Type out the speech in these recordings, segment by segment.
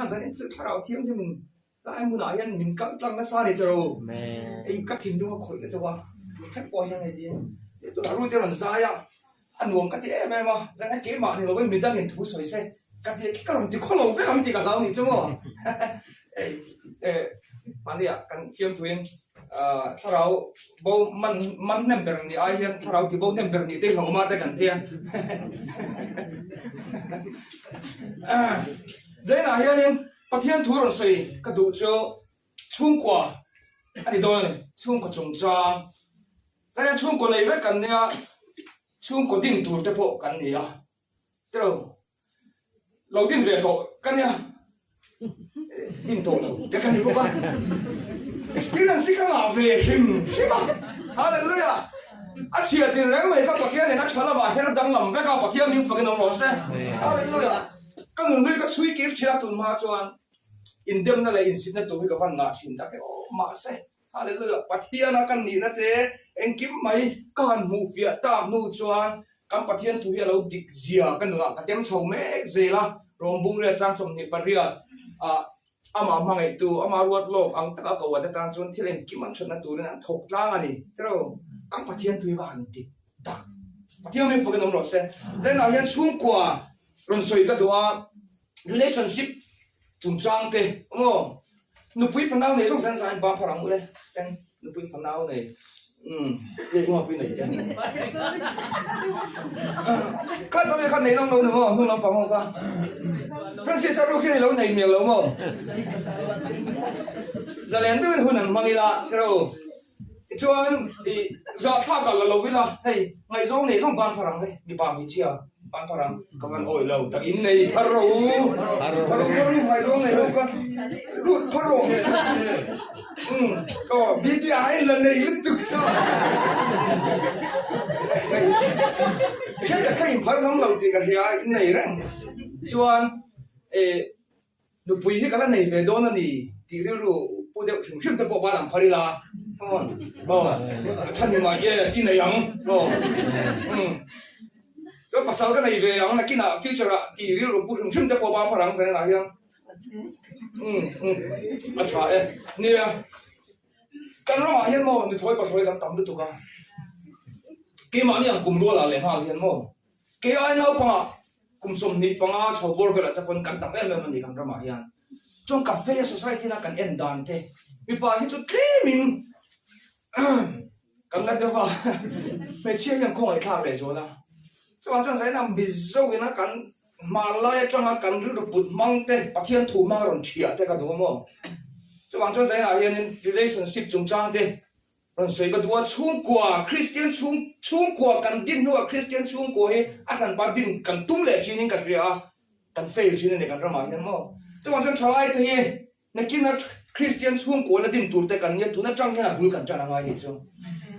khan zanin chu thlarau thianghlimin Lai hmunah hian min kal tlang nasa a ni tawh lo. Hei ka thinlung a khawih na deuh a, tun thleng pawh hian hei tiin tunah Ruth a rawn zai a, a nuam ka ti em em a, zan hian keimah ni lovin midangin thu sawi se ka ti a, ka rawn ti khaw lo vek ang tih ka hlau ni chu maw. Hei eh mahniah kan fiamthuin thlarau bo man man hnem ber ni ai hian thlarau ti bo hnem ber nih te hlauhawm a te kan tia. Zainah hianin Pathian thu rawn sawi ka duh chu chhungkua a ni dawn a ni, chhungkaw chungchang. Kan hian chhungkaw nei vek kan nia, chhungkaw din tur te pawh kan ni a, tilo lo din ve tawh ka nia, din tawh lo te ka ni bawk a, experience hi ka ngah ve hrim hrim a, hallelujah! A chhia tin reng mai kha Pathian in a tha lamah her danglam vek a, Pathian min fakin awm rawh se, hallelujah! Ka nunhlui ka chhui kir thin a tun hma chuan indemna leh insitna tur hi ka van ngah thin tak e aw mahse Hallelujah Pathiana ka nihna te engkim mai ka han hmuh fiah tak hnu chuan kan Pathian thu hi a lo dik zia ka nunah ka tem chho mek zel a Rawmbung riat chang 28 ah amah hmangaihtu amah ruat lawk ang taka ko an atan chuan thil engkim an thatna turin an thawk tlang a ni tiraw kan Pathian thu hi va han dik tak Pathian hming fakin awm rawh se Zainah hian chhungkua Rawn sawi ka duh a, relationship chungchang te maw nupui fanau nei zawng zan zan bang phar ang ule eng nupui fanau nei umm hei uma pui nei te kha tawng kha nei nawng lo ni maw hnung lampang ho kha Francis a ruk hi lo nei mial lo maw zalen deuhin hun an hmang ila tiro Tichuan i zahthlak ah la lo ila, hei ngaihzawng nei zawng ban phar ang le, mipa hmeichhia ban phar ang, ka van awih lo tak in nei phar rawh u, phar rawh phar ru ngaihzawng nei ho ka lut phar rawh umm aw BTI la nei lutuk saw thenkhat kha in phar ngam lo tih ka hria in nei reng chuan eh. Nupui hi ka la nei ve dawn a ni tih rilru pu deuh hrim hrim te pawh ban ang phar ila come on aw a chhan hi mah yes i nei ang aw umm chuan pasal ka nei ve ang nakinah future ah tih rilru pu hrim hrim te pawh ban phar ang zanin ah hian umm umm a tha e nia kan ramah hian maw nuthlawi pathlawi kan tam lutuk a keimahni ang kum rual ah leh nghal hian maw Kei ai naupangah kum 25 chho bawr velah te pawn kan tam em em a ni kan ramah hian. Chuan cafe society na kan en dan te mipa hi chu tlemin kan la deuh a, hmeichhia hian khawngaihthlak leh zual a. Chuvang chuan zaina Mizo ina kan hmanlai atanga kan rilru put hmang te Pathian thu hmang rawn thiah te ka duh a maw. Chuvang chuan zainah hianin relationship chungchang te Rawn sawi ka duh a, chhungkua, Kristian chhung, chhungkua kan din hnuah Kristian chhungkua hi a hranpa din kan tum leh thin in ka hria a, kan fail thin a ni kan ramah hian maw. Chuvang chuan thalai te hi nakina Kristian chhungkua la din tur te kan nia, tun atang hian a bul kan tan a ngai nih chu.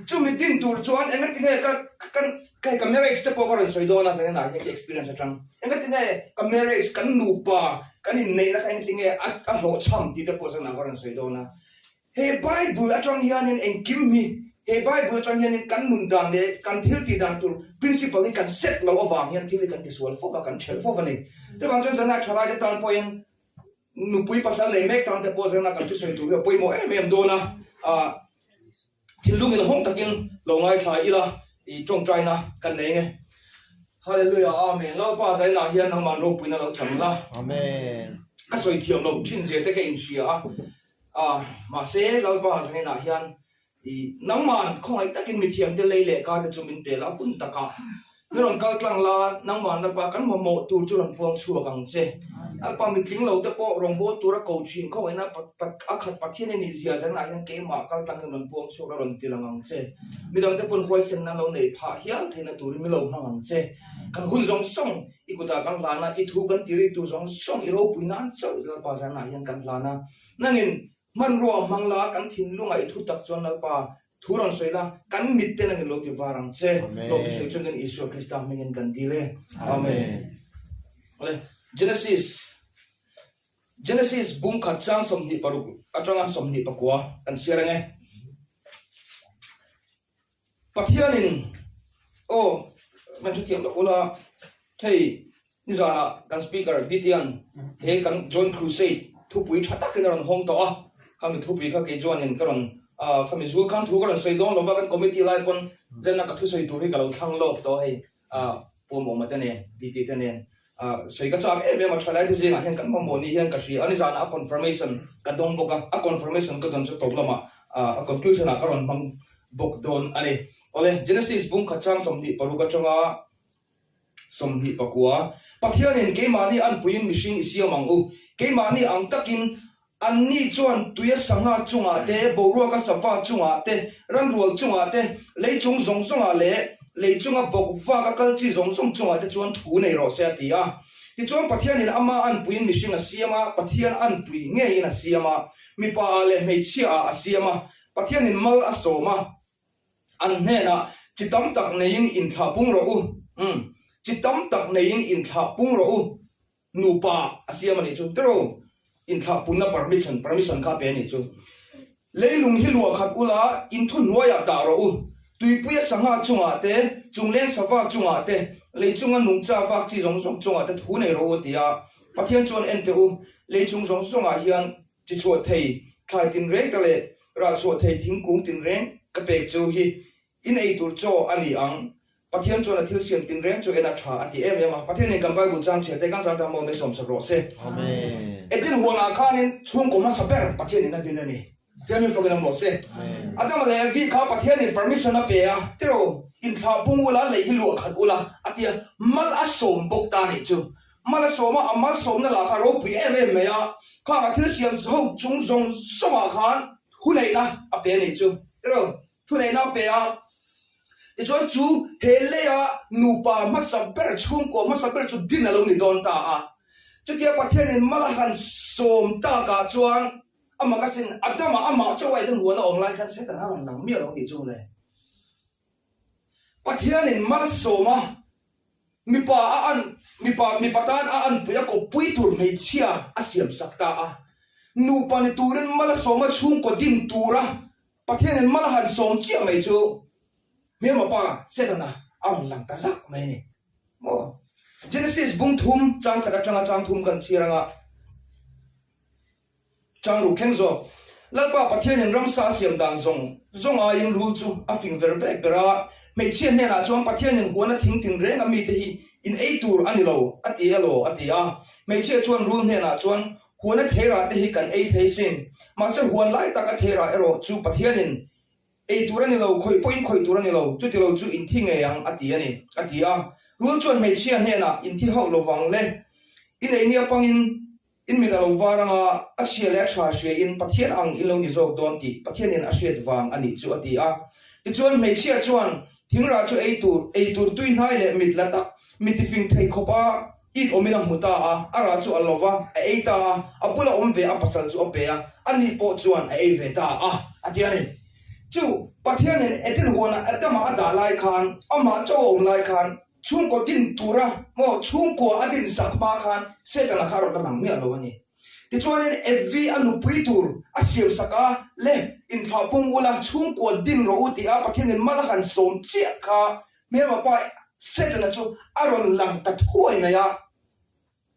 Chumi din tur chuan engatinge ka kan hei ka marriage te pawh ka rawn sawi dawn a zaninah hian ka experience atang engatinge ka marriage kan nupa kan inneihna kha engatinge a a hlawhchham tih te pawh zanah ka rawn sawi dawn a. He Bible atang hianin engkim hi, he Bible atang hianin kan nun dan leh kan thil tih dan tur principle hi kan set loh avang hian thil hi kan tisual fo va, kan thelh fo va ni. Chuvang chuan zanah thalaite tan pawhin nupui pasal nei mek tan te pawh zanah kan thusawi tur hi a pawimawh em em dawn a, ah thinlung inhawng takin lo ngaithla ila i tawngtaina kan nei nge. Hallelujah Amen Lalpa zainah hian nangman ropuina lo chang la. Amen. Ka sawi thiam lo thin zia te ka inhria a. A, mahse, Lalpa zanginah hian i nangman khawngaih takin mithiamte lei leh ka te chu min pe la, hun takah min rawn kal tlang la, nangman Lalpa kan mamawh tur chu rawn puang chhuak ang che. Lalpa mitling lo te pawh rawngbâwl tura ko thin khawngaihna a khat Pathian i nih zia zanginah hian keimah kal tlang hian rawn puang chhuak la rawn ti lang ang che. Midangte pawn huaisenna lo neih phah hial theihna turin min lo hmang ang che. Kan hun zawng zawng i kutah kan hlan a, i thu kan ti ri tur zawng zawng i ropui nan chauh Lalpa zanah hian kan hlan a. Nangin hmanrua hmang la, kan thinlungah i thu tak chuan Lalpa thu rawn sawi la, kan mit te nangin lo ti var ang che. Lawm thu sawi chungin Isua Krista hmingin kan dil e. Amen. Awle, Genesis, Genesis bung khat chang 26 atanga 29 kan chhiar ang e. Pathianin, Aw, kan hrethiam loh ula, hei Nizanah kan Speaker Ditian he kan Joint Crusade thupui tha takin a rawn hawng tawh a, khami thupui kha kei chuanin ka rawn khami zul khan thu ka rawn sawi dawn lova kan committee lai pawn zenna ka thusawi tur hi ka lo thlang lawk tawh hei Puamawma te nen Diti te nen sawi ka chak em em a tha lai te zingah hian kan mamawh ni hian ka hria a, nizanah a confirmation ka dawng bawk a, a confirmation ka dawn chu tawp lamah a conclusion ah ka rawn hmang bawk dawn a ni. Awle Genesis bung khat chang 26 atanga 29. Pathianin keimahni anpuiin mihring i siam ang u. Keimahni ang takin anni chuan tuia sangha chungah te, boruaka sava chungah te, ramrual chungah te, lei chung zawng zawngah leh lei chunga bawk vaka kal chi zawng zawng chungah te chuan thu nei rawh se a ti a. Tichuan Pathianin ama anpuiin mihring a siam a, Pathian anpui ngeiin a siam a, mipaah leh hmeichhiaah a siam a, Pathianin mal a sawm a. An hnenah, Chi tam tak neiin inthlah pung rawh u. Umm, chi tam tak neiin inthlah pung rawh u. Nupa a siam a nih chu. Tiraw, inthlah punna permission, permission kha a pe a nih chu. Leilung hi luah khat ula, in thuhnuaiah dah rawh u. Tuipuia sangha chungah te, chungleng sava chungah te, lei chunga nungcha vak chi zawng zawng chungah te thu nei rawh u a ti a. Pathian chuan en teh u, lei chung zawng zawngah hian Chi chhuah thei thlai tinreng te leh rah chhuah thei thingkung tinreng ka pek chu hi in ei tur chaw a ni ang. Pathian chuan a thil siam tinreng chu en a tha a ti em em a. Pathianin kan Bible chang chhiar te kan zar ta maw mai sawmsak rawh se. Eden huanah khanin chhungkaw hmasa ber Pathianin a din a ni. Pathian min fakin awm rawh se. Adama leh Evi kha Pathianin permission a pe a, tiraw, inthlah pung ula, lei hi luah khat ula a ti a, mal a sawm bawk ta nih chu. Mal a sawm a, a malsawmna lah kha a ropui em em mai a, khang a thil siam ho chung zawng zawngah khan thuneihna a pe a nih chu. Tiraw? Thuneihna a pe a, tichuan chu he leia nupa hmasa ber, chhungkua hmasa ber chu din a lo ni dawn ta a. Chutia Pathianin mal a han sawm takah chuan amah ka sin, Adama amah chauh a eden huan a awm lai khan Satan a rawn lang miah lo a nih chu le. Pathianin mal a sawm a. Mipa a an, mipa, mipa tan a anpui a kawppui tur hmeichhia a siam sak ta a. Nupa ni turin mal a sawm a chhungkaw din tura Pathianin mal a han sawm chiah mai chu hmelma pa Setana a rawn lang ta zak mai a ni. Maw? Genesis bung thum chang khat atanga chang thum kan chhiar anga. Chang ruk thleng zawk. Lalpa Pathianin ramsa a siam dan zawng zawng aiin rul chu a fing ver vek ber a. Hmeichhia hnenah chuan Pathianin huana thing tin reng a mite hi in ei tur a ni lo, a ti elaw? a ti a. Hmeichhia chuan rul hnenah chuan, Huana theirah te hi kan ei thei sin. Mahse huan lai tak a theirah erawh chu Pathianin ei tur a ni lo, khawih pawhin khawih tur a ni lo, chuti lo chu in thi ngei ang, a ti a ni, a ti a. Rul chuan hmeichhia hnenah, In thi hauh lovang le, in ei nia pangin In mit a lo var anga, a chhia leh a tha hria in Pathian ang in lo ni zawk dawn tih Pathianin a hriat vang a nih chu a ti a. Tichuan hmeichhia chuan thingrah chu ei tur, ei tur tui hnai leh mit la tak, mi tifing thei khawpa it awmin a hmu ta a, a rah chu a lo va, a ei ta a, a bula awm ve a pasal chu a pe a, a ni pawh chuan a ei ve ta a, a ti a ni. Chu Pathianin Eden huana Adama a dah lai khan, amah chauh a awm lai khan, Chhungkaw din tura maw chhungkua a din sak hma khan Setana kha a rawn la lang miah lo a ni. Tichuanin Evi a nupui tur a siam sak a, Le, inthlah pung ula, chhungkua din rawh u tih a Pathianin mal a han sawm chiah kha hmelma pa Setana chu a rawn lang ta thuai mai a.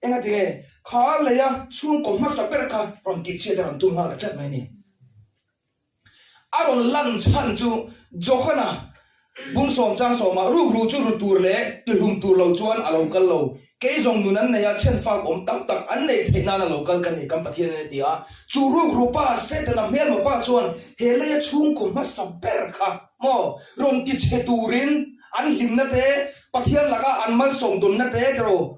Engati nge kha leia chhungkaw hmasa ber kha rawn tihchhiat a rawn tum nghal ta tlat mai a ni. A rawn lan chhan chu Johana bung sawm chang sawmah rukru chu ru tur leh tihlum tur lo chuan a lo kal lo. Kei zawng nun an nei a, chhenfak awm tam tak an neih theih nan a lo kal ka ni, kan Pathian in a ti a. Chu rukru pa, Setana hmelma pa chuan he leia chhungkaw hmasa ber kha maw rawn ti chhe turin an hlimna te, Pathian laka an malsawm dawnna te tiraw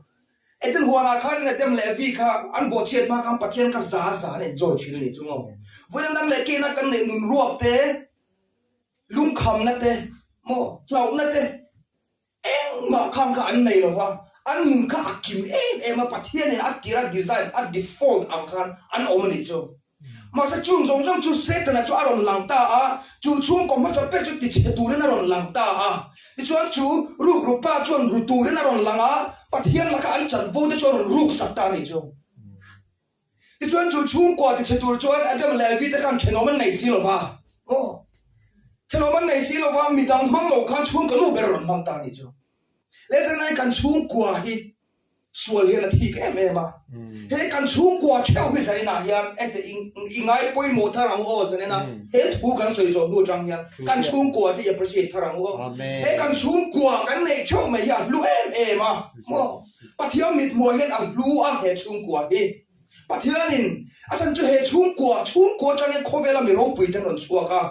Eden huanah khan Adam leh Evi kha an bawhchhiat hma khan Pathian kha za za an enjoy thin a nih chu maw? Vawiin dang leh kehna kan neih nun ruak te, lungkhamna te, maw hlauhna te engmah khang kha an nei lo va, an nun kha a kim em em a, Pathianin a tir a design a default ang khan an awm a nih chu. Mahse chung zawng zawng chu Setana chu a rawn lang ta a, chu chhungkaw hmasa ber chu tichhe turin a rawn lang ta a. Tichuan chu rukru pa chuan ru turin a rawn lang a, Pathian laka an chanvo te chu a rawn ruk sak ta a nih chu. Tichuan chu chhungkua tichhe tur chuan Adam leh Evi te khan thenawm an nei si lo va. Aw, thenawm an nei si lo va, midang hmang lo khan chhungkaw nu ber a rawn hmang ta a nih chu. Lehzai kan chhungkua hi. Sual hian a thik em em a. He kan chhungkua theuh hi zaninah hian ente i ngai pawimawh thar ang u aw zanina he thu kan sawi zawh hnu atang hian kan chhungkua te i appreciate thar ang u aw. He kan chhungkua kan neih theuh mai hi a hlu em em a maw. Pathian mithmuah hian a hlu a he chhungkua hi. Pathianin a chhan chu he chhungkua, chhungkua atangin khawvela mi ropui te an rawn chhuak a.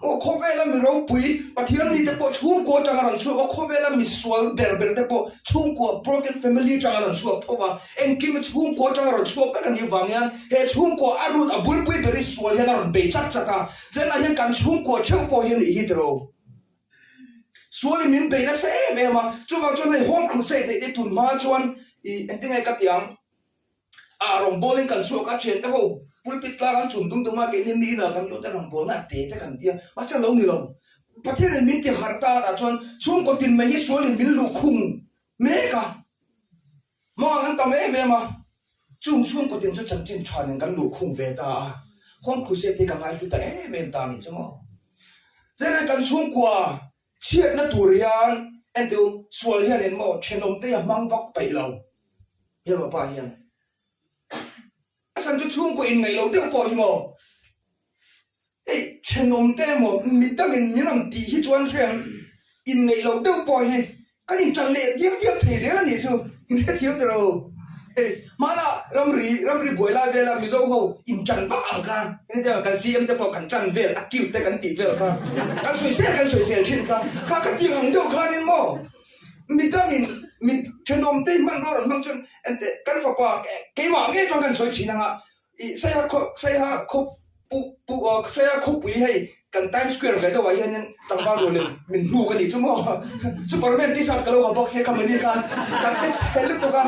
Aw, khawvela mi ropui Pathian mite pawh chhungkua atang a rawn chhuak a, khawvela mi sual ber ber te pawh chhungkua, broken family, atang a rawn chhuak tho va. Engkim hi chhungkua atang a rawn chhuak vek a nih vang hian he chhungkua a root, a bulpui ber hi sual hian a rawn bei chat chat a. Zanah hian kan chhungkua theuh pawh hi a nih hi tiro. Sualin min bei nasa em em a, chuvang chuan hei Home Crusade neih te tun hma chuan i engtinge ka ti ang? A rawngbawlin kan chhuak a, thiante ho pulpit tlang an chum dum dum a, keini mi inah kan lut a, rawngbawlna a te te kan tia, mahse a lo ni lo. Pathianin min ti harh ta tah chuan chhungkaw tin mai hi sualin min luhkhung mek a, hmang an tam em em a, chung chhungkaw tin chu chanchin tha nen kan luhkhung ve ta a, Home Crusade hi ka ngaihlu ta em em ta a nih chu maw. Zirlai kan chhungkua chhiatna tur hian entiu sual hianin maw thenawmte hi a hmang vak peih lo. Hmelma pa hian a chhan chu chhungkaw inngaih loh deuh pawh hi maw hei thenawm te emaw midangin min rawn tih hi chuan hriang inngaih loh deuh pawh hi kan inṭan leh diam diam thei zel a nih chu in hrethiam ta lo hei hmana ramri ramri buai lai vela Mizo ho inṭan vak ang khan kan CM te pawh kan ṭan vel a cute te kan tih vel kha kan sawisel kan sawisel ṭhin kha kha ka tih ang deuh khanin maw Midangin mi thenawmte hmanrua rawn hmang chuan enteh kan fapa keimah ngei chuan kan sawi thin anga ih Saiha khaw Saiha khaw pu pu Saiha khawpui hei kan Times Square ve deuhah hianin tlangval rual in min hnuk a nih chu maw Superman t-shirt ka lo ha bawk sia kha mani khan ka che chhe lutuk a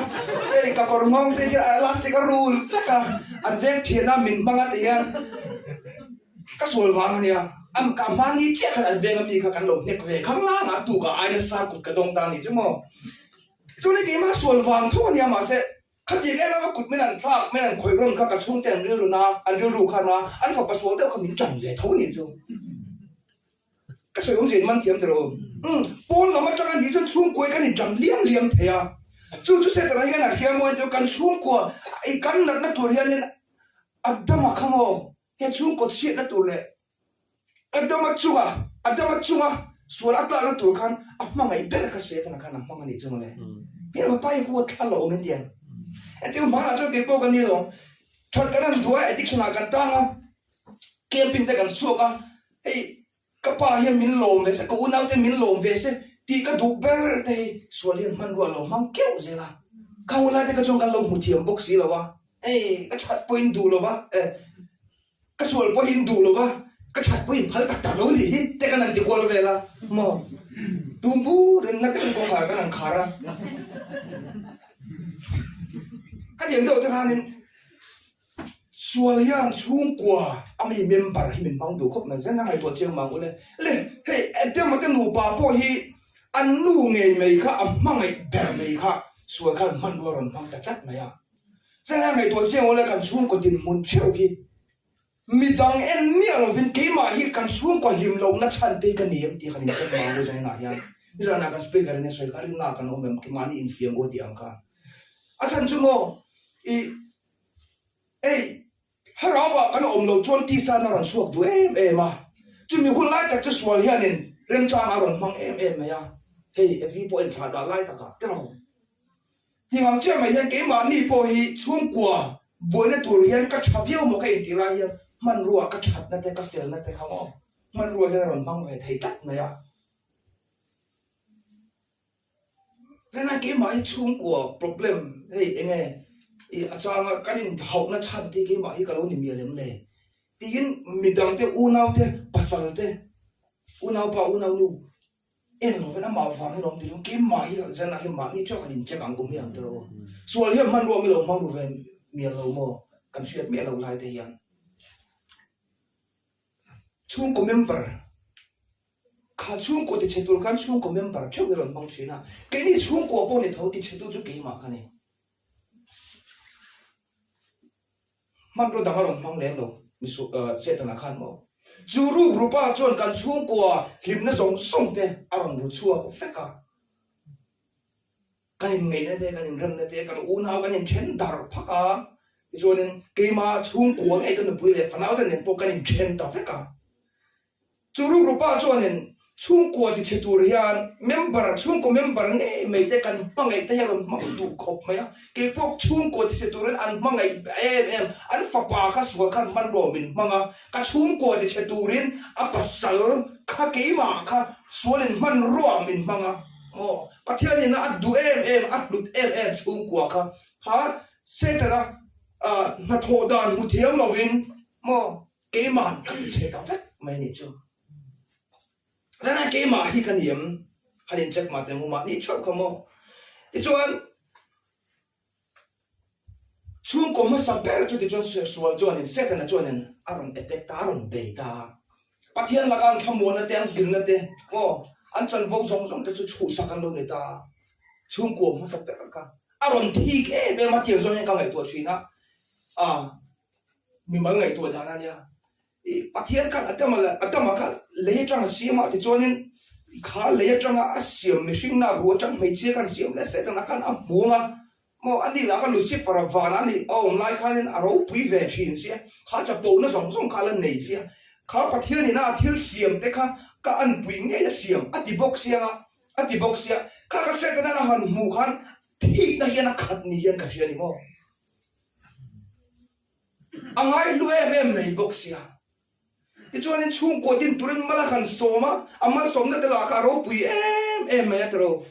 hei ka kawr nghawng te hi a elastic a rul vek a an veng thian a min hmang a ti hian Ka sual vang a nia, an ka hmani chiah khan an veng ami kha kan lo hnek ve khang lang a, tukah aina sa kut ka dawng ta a nih chu maw. Chuan hei keimah sual vang tho a nia mahse khatiang em em a kut min an thlak, min an khawih rawn kha ka chhungte an rilru na, an rilru kha na, an fapa sual deuh kha min tan ve tho a nih chu. Ka sawi awmzia in man thiam teh rawh. Umm, pawn lam atang a nih chuan chhungkua hi kan inṭam liam liam thei a, chu chu Setana hian a hria maw entir kan chhungkua i kan natna tur hianin a dam a kha maw? He chhungkaw chhiatna tur leh Adama chunga Adama chunga sual a tlakna tur khan a hmangaih ber kha Setana khan a hmang a nih chu mawle. Hmel pa hi huat thla lo awm in tiang. Hetiang hmanah chuan kei pawh ka ni lo. That kan han duh a, addiction ah kan tang a, camping te kan chhuak a, hei Ka pa hian min lawm ve se, ka unaute min lawm ve se tih ka duh ber te hi sual hian hmanrua a lo hmang keuh zel a. Ka unaute ka chuan kan lo hmu thiam bawk si lo a, hei ka that pawhin duh lo va, eh ka sual pawhin duh lo va, ka that pawhin phal tak tak lo nih hi te kan han ti kual vel a maw. Tum burin na takin kawngkhar kan han khar a. Ka tiang deuh te khanin Sual hian chhungkua a mi member hi min hmang duh khawp mai zen a ngaihtuah chiang mang ule. Le hei Adama te nupa pawh hi an nu ngei mai kha a hmangaih ber mai kha sual khan hmanrua rawn hmang ta chat mai a. Zen a ngaihtuah chiang ule kan chhungkaw dinhmun theuh hi midang en miah lovin keimah hi kan chhungkaw hlim lohna chhan te hi ka ni em tih kan incheck mang u zaninah hian nizanah kan speaker in a sawi kha rinna ah kan awm em mahni infiam u a tih ang khan a chhan chu maw i Ei, Harauah kan awm loh chuan tisain a rawn chhuak duh em em a, chumi hun lai tak chu sual hianin remchang a rawn hmang em em mai a, hei Evi pawh inthlah dah lai takah tiraw. Tih ang chiah mai hian keimahni pawh hi chhungkua buaina tur hian ka tha viau maw ka intih lai hian hmanrua ka thatna te ka felna te kha maw hmanrua hian a rawn hmang ve thei tlat mai a. China keimah hi chhungkua problem hei enge ih a changa kan inhauhna chhan te keimah hi ka lo ni mial em le tiin midang te unau te pasal te unaupa unaunu en lovin amah vang hi lawm ti lo keimah hi zanah hian mahni theuh kan incheck ang kum hi ang tiraw sual hian hmanrua mi lo hmang ru ve mial lo maw kan hriat miah lo lai te hian chhungkaw member Kha chhungkaw tichhe tur khan chhungkaw member theuh i rawn hmang thin a, keini chhungkua pawh ni tho tichhetu chu keimah ka ni. Hmanraw dang a rawn hmang lem lo Setana khan maw. Chu rukrupa chuan kan chhungkua hlimna zawng zawng te a rawn ru chhuak vek a. Kan inngeihna te, kan inremna te, kan unau kan inthen darh phak a, tichuanin keima chhungkua ngei ka nupui leh fanau te nen pawh kan inthen ta vek a. Chu rukrupa chuanin chhungkua tichhe tur hian member, chhungkaw member ngei mai te kan hmangaih te hi a rawn hmang duh khawp mai a. Kei pawh chhungkua tichhe turin an hmangaih em em, an fapa kha sual khan hmanraw min hmang a, ka chhungkua tichhe turin a pasal kha keimah kha sualin hmanruah min hmang a. Aw, Pathianin a duh em em, a hlut em em chhungkua kha kha Setana hnathawh dan hmu thiam lovin maw Keimah ka ti chhe ta vek mai anih chu. Zanah keimah hi ka ni em? Han in check mah teh ang u mahni theuh kha maw. Tichuan chhungkaw hmasa ber chu tichuan sual chuanin Setana chuanin a rawn attack ta, a rawn bei ta. Pathian laka an thlamuanna te, an hlimna te maw, an chanvo zawng zawng te chu chhuhsak an lo ni ta. Chhungkaw hmasa ber kha a rawn thik em em a, tiang zawng hian ka ngaihtuah thin a. A. Mimal ngaihtuah dan a nia. I Pathian khan Adama leh Adama kha lei atang a siam a, tichuanin kha lei atanga a siam mihring nak ruh atang hmeichhia khan siam leh Setana khan a hmuang a, maw a ni lah kha Lucifer a van a nih a awm lai khanin a ropui ve thin sia, kha chapona zawng zawng kha a la nei sia, kha Pathian ina a thil siam te kha ka anpui ngei a siam a ti bawk sia a, a ti bawk sia, kha kha Setana a han hmuh khan thihna hian a khat ni hian ka hria a ni maw. A ngaihlu em em mai bawk sia. Tichuanin chhungkaw din turin mal a han sawm a, a malsawmna te lah kha a ropui em em mai a tiro.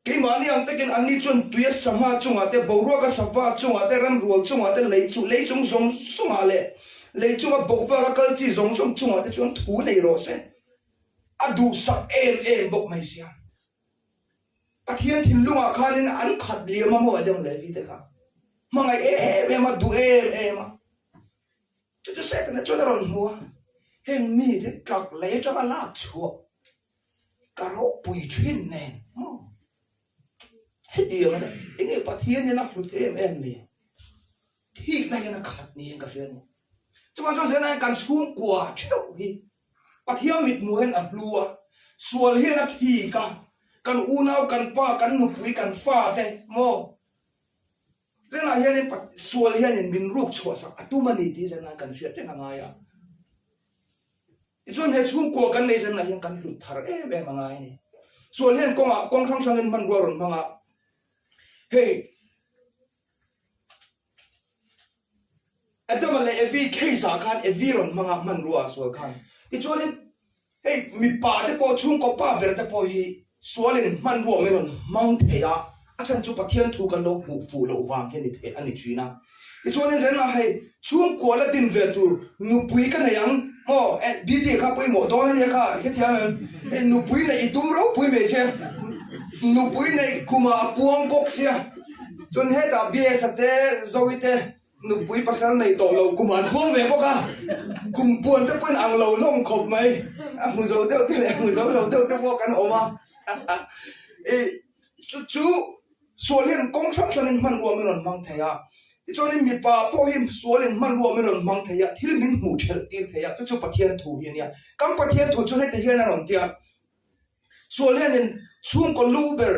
Keimahni ang takin anni chuan tuia sangha chungah te, boruaka sava chungah te, ramrual chungah te, lei chu lei chung zawng zawngah leh lei chunga bawkvaka kal chi zawng zawng chungah te chuan thu nei rawh se. A duhsak em em bawk mai sia. Pathian thinlungah khanin an khat liam a maw Adam leh Evi te kha hmangaih em em a, duh em em a. Chu chu Setana chuan a rawn hmu a, heng mite tlak lei atanga lak chhuah ka ropui thin nen maw hetiang a enge Pathian hian a hlut em em le thikna hian a khat niin ka hria a ni. Chuvang chuan Setana hian kan chhungkua theuh hi Pathian mithmuh hian a hlu a, sual hian a thik a, kan unau, kan pa, kan nupui, kan fa te maw zenah hianin sual hianin min ruk chhuahsak a tum a ni tih zenah kan hriat reng a ngai a. Tichuan he chhungkua kan nei zenah hian kan hlut thar em em a ngai a ni. Sual hian kawngah kawng hrang hrangin hmanrua rawn hmang a, hei Adama leh Evi case ah khan Evi rawn hmang a hmanrua ah sual khan tichuanin hei mipa te pawh chhungkaw pa ber te pawh hi sualin hmanrua awmin rawn hmang thei a, a chhan chu Pathian thu kan lo hmuh fuh loh vang hi a ni thei a ni thin a. Tichuanin zenah hei chhungkua la din ve tur nupui ka nei ang maw eh Biblia kha pawimawh dawn a nia kha hrethiam em hei nupui neih i tum ropui mai che nupui neih kumah a puang bawk sia. Chuan hetah BS-a te, Zoe te nupui pasal nei tawh lo kum an puang ve bawk a, kum puan te pawhin ang lo hlawm khawp mai, a hmu zo deuh te leh a hmu zo lo deuh te pawh kan awm a. I chu chu sual hian kawng hrang hrangin hmanrua min rawn hmang thei a, tichuanin mipa pawh hi sualin hmanrua min rawn hmang thei a, thil min hmuh ṭhelh tir thei a, chu chu Pathian thu hi a nia. Kan Pathian thu chu heti hian a rawn ti a. Sual hianin chhungkaw lu ber,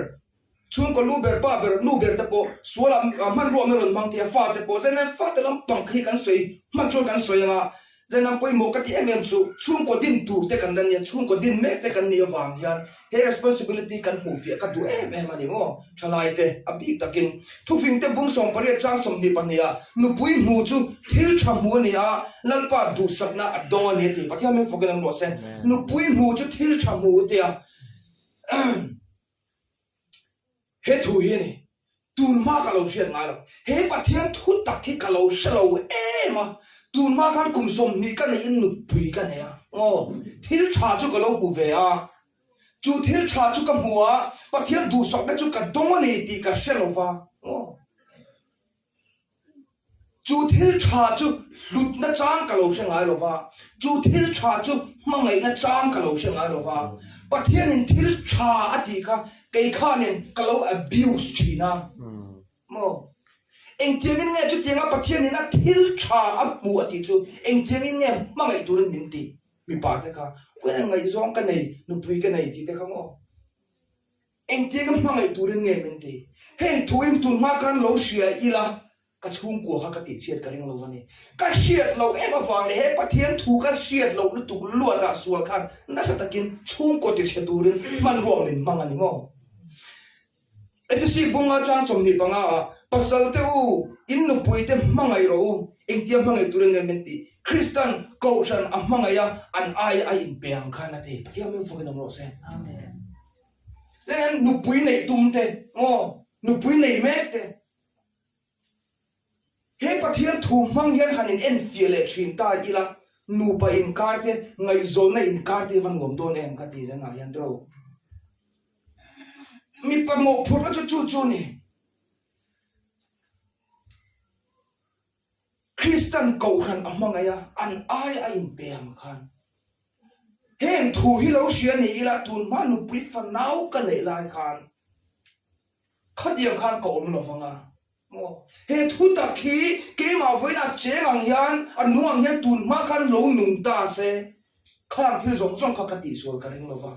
chhungkaw lu ber, pa ber, nu ber te pawh sualah hmanrua min rawn hmang thei a, fate pawh Zainam fate lampang khi kan sawi hman chuan kan sawi anga Zainam pawimawh ka ti em em chu chhungkaw din tur te kan la nia, chhungkaw din mek te kan nih avang hian he responsibility kan hmuh fiah ka duh em em a ni maw thalai te a bik takin thufing te bung 18 chang 22 ah nupui hmu chu thil tha hmu a ni a, Lalpa duhsakna a dawng a ni a ti Pathian min fawkin an ruah se. Nupui hmu chu thil tha hmu u tia he thu hi a ni. Tun hma ka lo hriat ngai lo. He Pathian thu tak hi ka lo hre lo em a. Tun hma khan kum 20 ka neihin nupui ka nei a. Aw, thil tha chu ka lo hmu ve a. Chu thil tha chu ka hmu a, Pathian duhsakna chu ka dawng a ni tih ka hre lo va. Aw. Chu thil tha chu hlutna chang ka lo hre ngai lo va, chu thil tha chu hmangaihna chang ka lo hre ngai lo va, Pathianin thil tha a tih kha kei khanin ka lo abuse thin a maw? Engtiangin nge chutianga Pathianin a thil tha a hmu a tih chu engtiangin nge hmangaih turin min tih? Mipa te kha, Vawiin ah ngaihzawng ka nei, nupui ka nei tih te kha maw? Engtiang a hmangaih turin nge min ti? Heng thu in tun hma khan lo hria ila ka chhungkua kha ka tihchhiat ka ring lo va ni. Ka hriat loh em avang leh he Pathian thu ka hriat loh lutuk luatah sual khan nasa takin chhungkaw tichhe turin hmanrua min hmang a ni maw? Efesi bunga chang 25 ah Pasal te u, in nupui te hmangaih rawh u, engtia hmangaih turin nge min ti? Kristan kohhran a hmangaih a, an aia a inpe ang khan a ti. Pathian min fakin awm rawh se. Amen. Chuan nupui neih tum te, maw, nupui nei mek te, he Pathian thu hmang hian han in enfiah leh thin ta ila, nupa inkar te, ngaihzawnna inkar te hi va nuam dawn em ka ti zanah hian tiro. Mipa mawhphurhna chu chu chu a ni. Kristan Kohhran a hmangaih a, an aia a inpe ang khan. Heng thu hi lo hria ni ila tun hma nupui fanau ka neih lai khan khatiang khan ka awm lo vang a maw? He thu tak hi keimah vawiin a cheng ang hian, a nung ang hian tun hma khan lo nung ta se, khang thil zawng zawng kha ka tihsual ka ring lo va.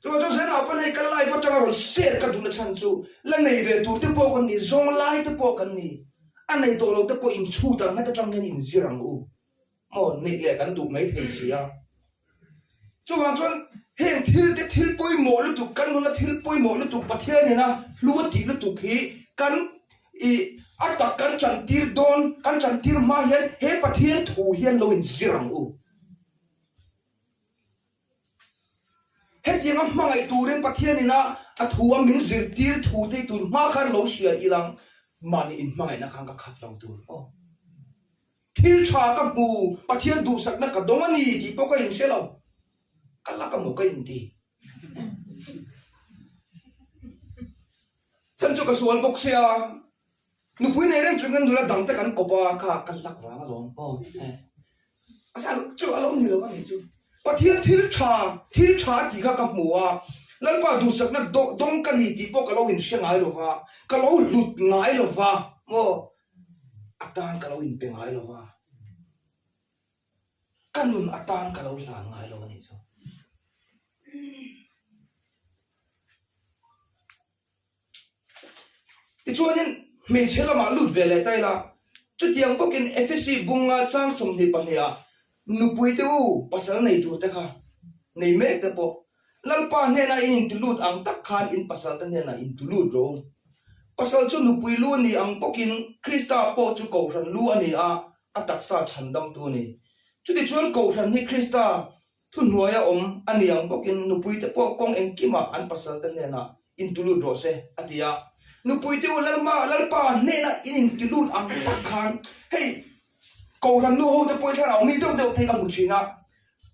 Chuvang chuan Zenah pawn hei ka life atanga rawn share ka duhna chhan chu la nei ve tur te pawh kan ni, zawng lai te pawh kan ni, a nei tawh lo te pawh inchhut ang het atang hian inzir ang u maw, neih leh kan duh mai thei si a. Chuvang chuan heng thil te thil pawimawh lutuk, kan nuna thil pawimawh lutuk Pathian ina hlu a tih lutuk hi kan i a tak kan chantir dawn, kan chantir hma hian he Pathian thu hian lo inzir ang u. Hetianga hmangaih turin Pathianin a a thu a min zirtir thu te tur hma khan lo hria ilang mahni inhmangaihna khan ka khat lo tur aw. Thil tha ka hmu, Pathian duhsakna ka dawng a ni tih pawh ka inhre lo. Ka lak amaw ka inti. Chhan chu ka sual bawk sia. Nupui nei reng chung hian nula dang te kan kawp a, kha ka lak vang alawm aw he. A zan chu a lo ni lo a nih chu. Pathian thil tha, thil tha a tih kha ka hmu a, Lalpa duhsakna dawng ka ni tih pawh ka lo inhre ngai lo va, ka lo hlut ngai lo va, maw atan ka lo inpe ngai lo va, ka nun atan ka lo hlan ngai lo a nih chu. Tichuanin hmeichhe lamah lut ve leh ta ila, chutiang bawkin Efesi bunga chang 22 ah nupui te u pasal nei tur te kha nei mek te pawh Lalpa hnena in inti lut ang tak khan in pasal te hnenah inti lut rawh u. Pasal chu nupui lu a ni ang bawkin Krista pawh chu Kohhran lu a ni a, a taksa chhandamtu a ni. Chutichuan Kohhran hi Krista Thuhnuaia awm a ni ang bawkin nupuite pawh kawng engkimah an pasalte hnenah intulut rawh se, a ti a. Nupuite u Lalma, Lalpa hnena in intilut ang tak khan hei Kohhran nu hote pawhin thlarau mi deuh deuh te hi ka hmu thin a.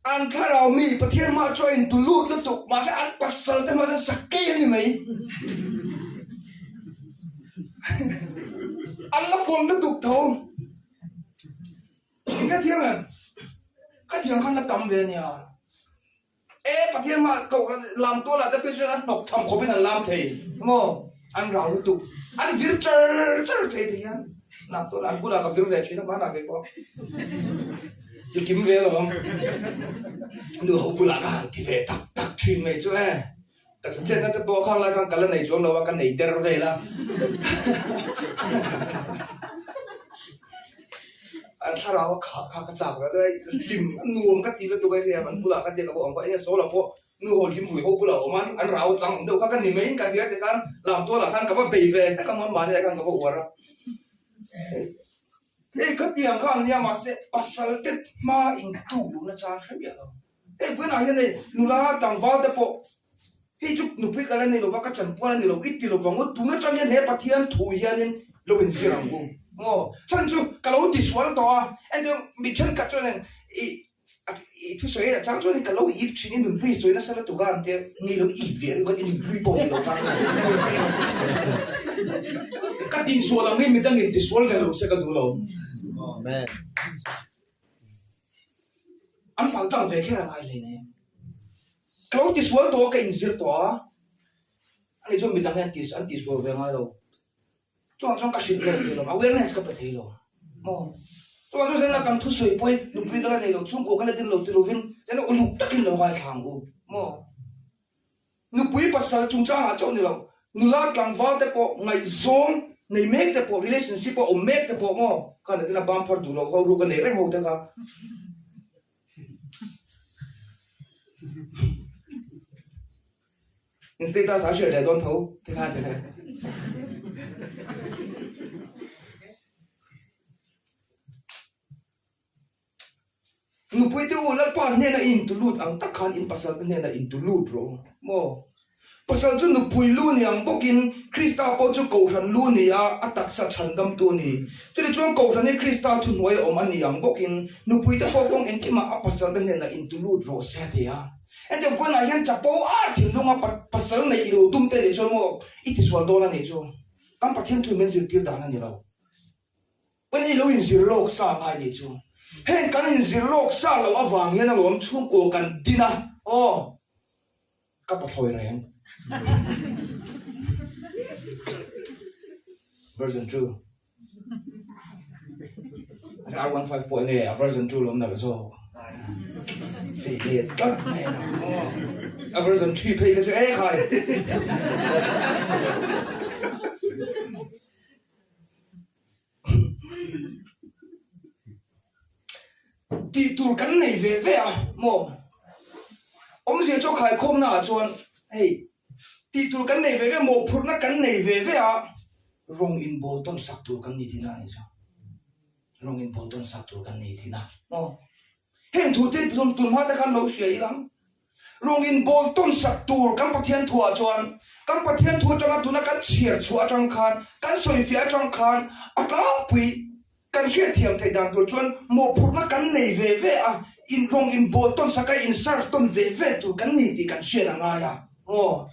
An thlarau mi Pathian hmaah chuan a intulut lutuk, mahse an pasalte hmaah chuan sakei a ni mai. An la kawlh lutuk tho. Eng ka thiam em? Ka thiam khan la tam ve ania. E Pathian mah koh lam tual ah te phei chuan an hnawk tham khawp in an lam thei maw? An rau lutuk. An vir char char thei thei hian lam tual ah an bulah ka vir ve thin a hmanah kei pawh. Ti kim ve alawm. Nu ho bulah ka han ti ve tak tak thin mai chu e. Taksa chetna te pawh khang lai khan ka la nei chuang lo a, ka nei der vel a. An thlarau a khah kha ka chak ve a, hlim a nuam ka ti lutuk a hria, an bulah ka tia ka va awm kha, enge Saula pawh nu ho hlim rui ho bulah a awm a, an rau chang awm deuh kha ka ni maiin ka hria tikhan lamtualah khan ka va bei ve hlek a, mahni ah khan ka va uar a. Hei khatiang kha ang nia mahse pasal te hma intuk luhna chang hre miah lo. Hei vawiinah hian hei nula tlangval te pawh hei chu nupui ka la nei lova ka chanpual a ni lo i ti lovang u tun atang hian he Pathian thu hianin lo inzir ang u maw chhan chu ka lo tisual tawh a entir mi thenkhat chuan i i thusawi a chang chuan ka lo ip thin i nunhlui sawi nasa lutuk a an tia ni lo ip ve ringawt i nunhlui pawh ni lo kha ka tihsual ang hi midangin tisual ve lo se ka duh lo. Amen. An hlau tang ve kher a ngai hle nen. Ka lo tisual tawh a, ka inzir tawh a, ani chuan midang hian an tisual ve ngai lo. Chuvang chuan ka hrilh leh thei lo, awareness ka pe thei lo maw. Chuan chu zela kan thusawi pawhin nupui ka la nei lo, chhungkua ka la din lo ti lovin zela uluk takin lo ngaithla ang u maw? Nupui pasal chungchangah chauh ni lo, nula tlangval te pawh ngaihzawng nei mek te pawh, relationship a awm mek te pawh maw? Khan a zela bam phar duh lo ho ruk a nei reng ho te kha. In status a hriat leh dawn tho te kha ti le. Nupui te u Lalpa hnena i intu lut ang tak khan in pasal te hnena intu lut rawh u maw? Pasal chu nupui lu ni ang bawkin Krista pawh chu Kohhran lu ni a, a taksa chhandamtu a ni. Chutichuan Kohhran hi Krista thuhnuai a awm a ni ang bawkin nupuite pawh kawng engkimah a pasalte hnenah intu lut rawh se a ti a. Hetiang vawiinah hian chapo ar thinlunga pasal neih i lo tum te nih chuan maw i tisual dawn a nih chu. Kan Pathian thu min zirtir dan a ni lo. Vawiin i lo inzir lawk sa ngai nih chu. Heng kan inzir lawk sa loh avang hian alawm chhungkaw kan din a, aw. Ka pathlawi reng. Version 2. R15 pawh nge a version 2 lawm nalh zawk. Fei let tlat mai a. A version 3 phei kha chu e khai. Tih tur kan nei ve ve a maw? Awmzia chu khaikhawmna ah chuan hei tih tur kan nei ve ve a, mawhphurhna kan nei ve ve a, rawng inbawl tawn sak tur kan ni tihna a nih chu. Rawng inbawl tawn sak tur kan ni tihna maw? Heng thu te tun hma te khan lo hria ila Rawng inbawl tawn sak tur kan Pathian thuah chuan kan Pathian thu atanga tuna kan chhiar chhuah atang khan, kan sawifiah atang khan a tlangpui kan hriatthiam theih dan tur chuan mawhphurhna kan nei ve ve a, in rawng inbawl tawn sak a, in serve tawn ve ve tur kan ni tih kan hriat a ngai a. Aw.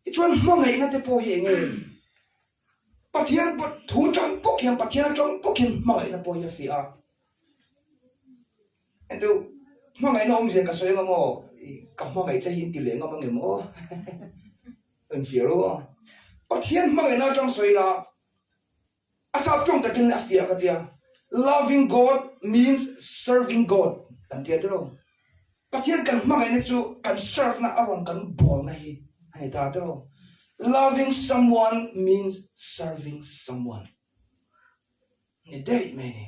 Tichuan hmangaihna te pawh hi eng nge? Pathian thu atang bawk hian, Pathian atang bawk hian hmangaihna pawh hi a fiah a. Entu hmangaihna awmzia ka sawi anga maw? Ka hmangaih che hi in ti leh ngam angem aw? Infiah ru aw. Pathian hmangaihna atang sawi la, a sap tawng takin a fiah ka tia. Loving God means serving God kan tia tiraw. Pathian kan hmangaihna chu kan serve na a rawn kan bawlna hi a ni ta tiraw. Loving someone means serving someone. Ni daih mai ni.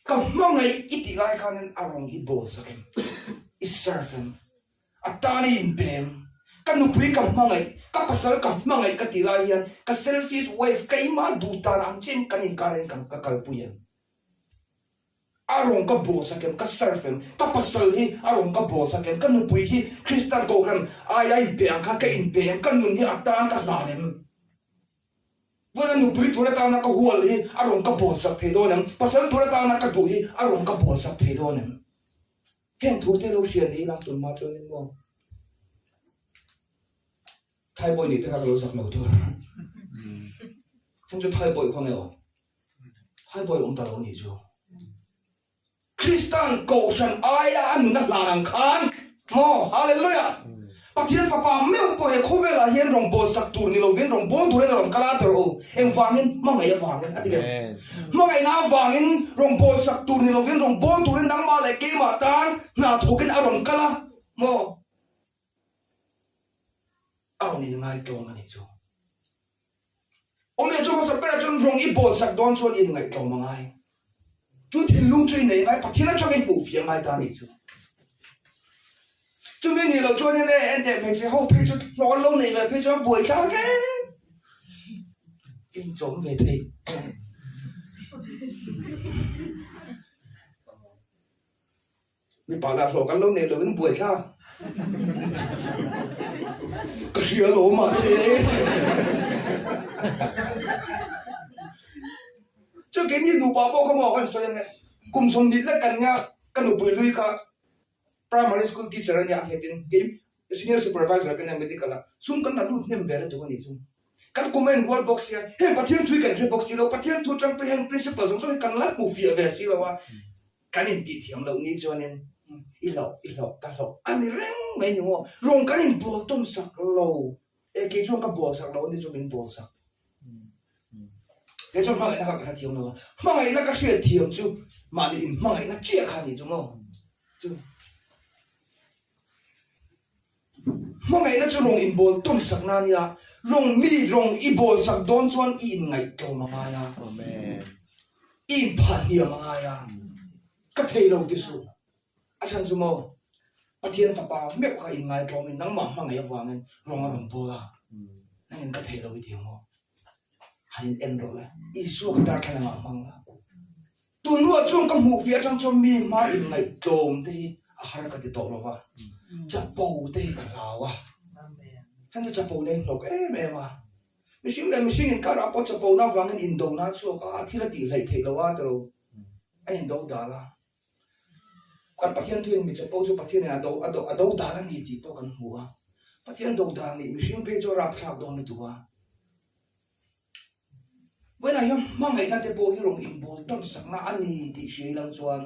Ka hmangaih i tih lai khanin a rawn i bawl sak em? I serve em? A tan i inpe em? Ka nupui ka hmangaih, ka pasal ka hmangaih ka tih lai hian ka selfish wife keimah duh tan ang chiin kan inkar in ka kalpui em? A rawn ka bawl sak em? Ka serve em? Ka pasal hi a rawn ka bawl sak em? Ka nupui hi Kristian Kohhran aia inpe ang khan ka inpe em? Ka nun hi a tan ka hlan em? Vawiin a nupui tur atana ka hual hi a rawn ka bawl sak thei dawn em? Pasal tur atana ka duh hi a rawn ka bawl sak thei dawn em? Heng thu te lo hria ni ila tun hma chuan in maw? Thaibawi nih te kha ka lo zak lo tur. Chhan chu Thaibawi khaw nge aw? Thaibawi awm ta lo nih chu. Kristan Kohhran aia a nun a hlan ang khan maw? Hallelujah! Pathian Fapa meuh pawh he khawvelah hian rawngbâwl sak tur ni lovin rawngbâwl turin a rawn kal a tawrh u. Engvangin? Hmangaih avangin a ti em? Hmangaihna avangin rawngbâwl sak tur ni lovin rawngbâwl turin nangmah leh keimah tan hna thawkin a rawn kal a maw? A rawn inngaitawng a nih chu. Awmleh chu hmasa berah chuan rawng i bawl sak dawn chuan i inngaihtlawm a ngai. Chu thinlung chu i nei ngai, Pathian atanga i hmuh fiah ngai ta a nih chu. Chumi nih loh chuan enge enteh hmeichhe ho phei chu hlawh an lo neih ve phei chuan buai thlak e. Inchawm ve thei. Mipa lah hlawh kan lo nei lovin buai thlak. Ka hria lo mahse. Chu keini nupa pawh kha maw kan sawi ange. Kum 20 lek kan nia ka nupui lui kha primary school teacher a nia a nghetin kei senior supervisor ka nia medical ah sum kan la lut hnem ve la duh a nih chu. Kan kum a inrual bawk sia, heng Pathian thu hi kan hre bawk si lo, Pathian thu atang pawh heng principle zawng zawng hi kan la hmu fiah ve si lo a. Kan intih thiam loh ni chuanin i hlauh, i hlauh, ka hlauh a ni reng mai ni maw? Rawng kan inbawl tawn sak lo e, kei chuan ka bawl sak lo a ni chu min bawl sak. Kei chuan hmangaihna kha ka hrethiam lo a, hmangaihna ka hriatthiam chu mahni inhmangaihna chiah kha a ni chu maw? Chu hmangaihna chu rawng inbawl tawn sakna a nia, rawng mi rawng i bawl sak dawn chuan i inngaihtlawm a ngai a, i inphahhniam a ngai a, ka thei lo ti suh. A chhan chu maw, Pathian fapa meuh kha inngaihtlawmin nangmah hmangaih avangin rawng a rawn bawl a, nangin ka thei lo i ti ang maw? Han in en rawh le, Isua ka darthlalang ah hmang la. Tun hnuah chuan ka hmuh fiah atang chuan mi hma inngaihtlawm te hi a har ka ti tawh lo va, chapo te hi ka hlau a, chhan chu chapo na hi hnawk em em a, mihring leh mihring inkarah pawh chapo na avangin indona a chhuak a, thil a tih hleih theih lo a tilo, a indo dal a. Kan Pathian thuin mi chapo chu Pathianin a do a do a do dan a ni tih pawh kan hmu a. Pathian do dan nih mihring phei chu a rapthlak dawn lutuk a. Vawiinah hian hmangaihna te pawh hi rawn inbawl tawn sakna a ni tih hria ilang chuan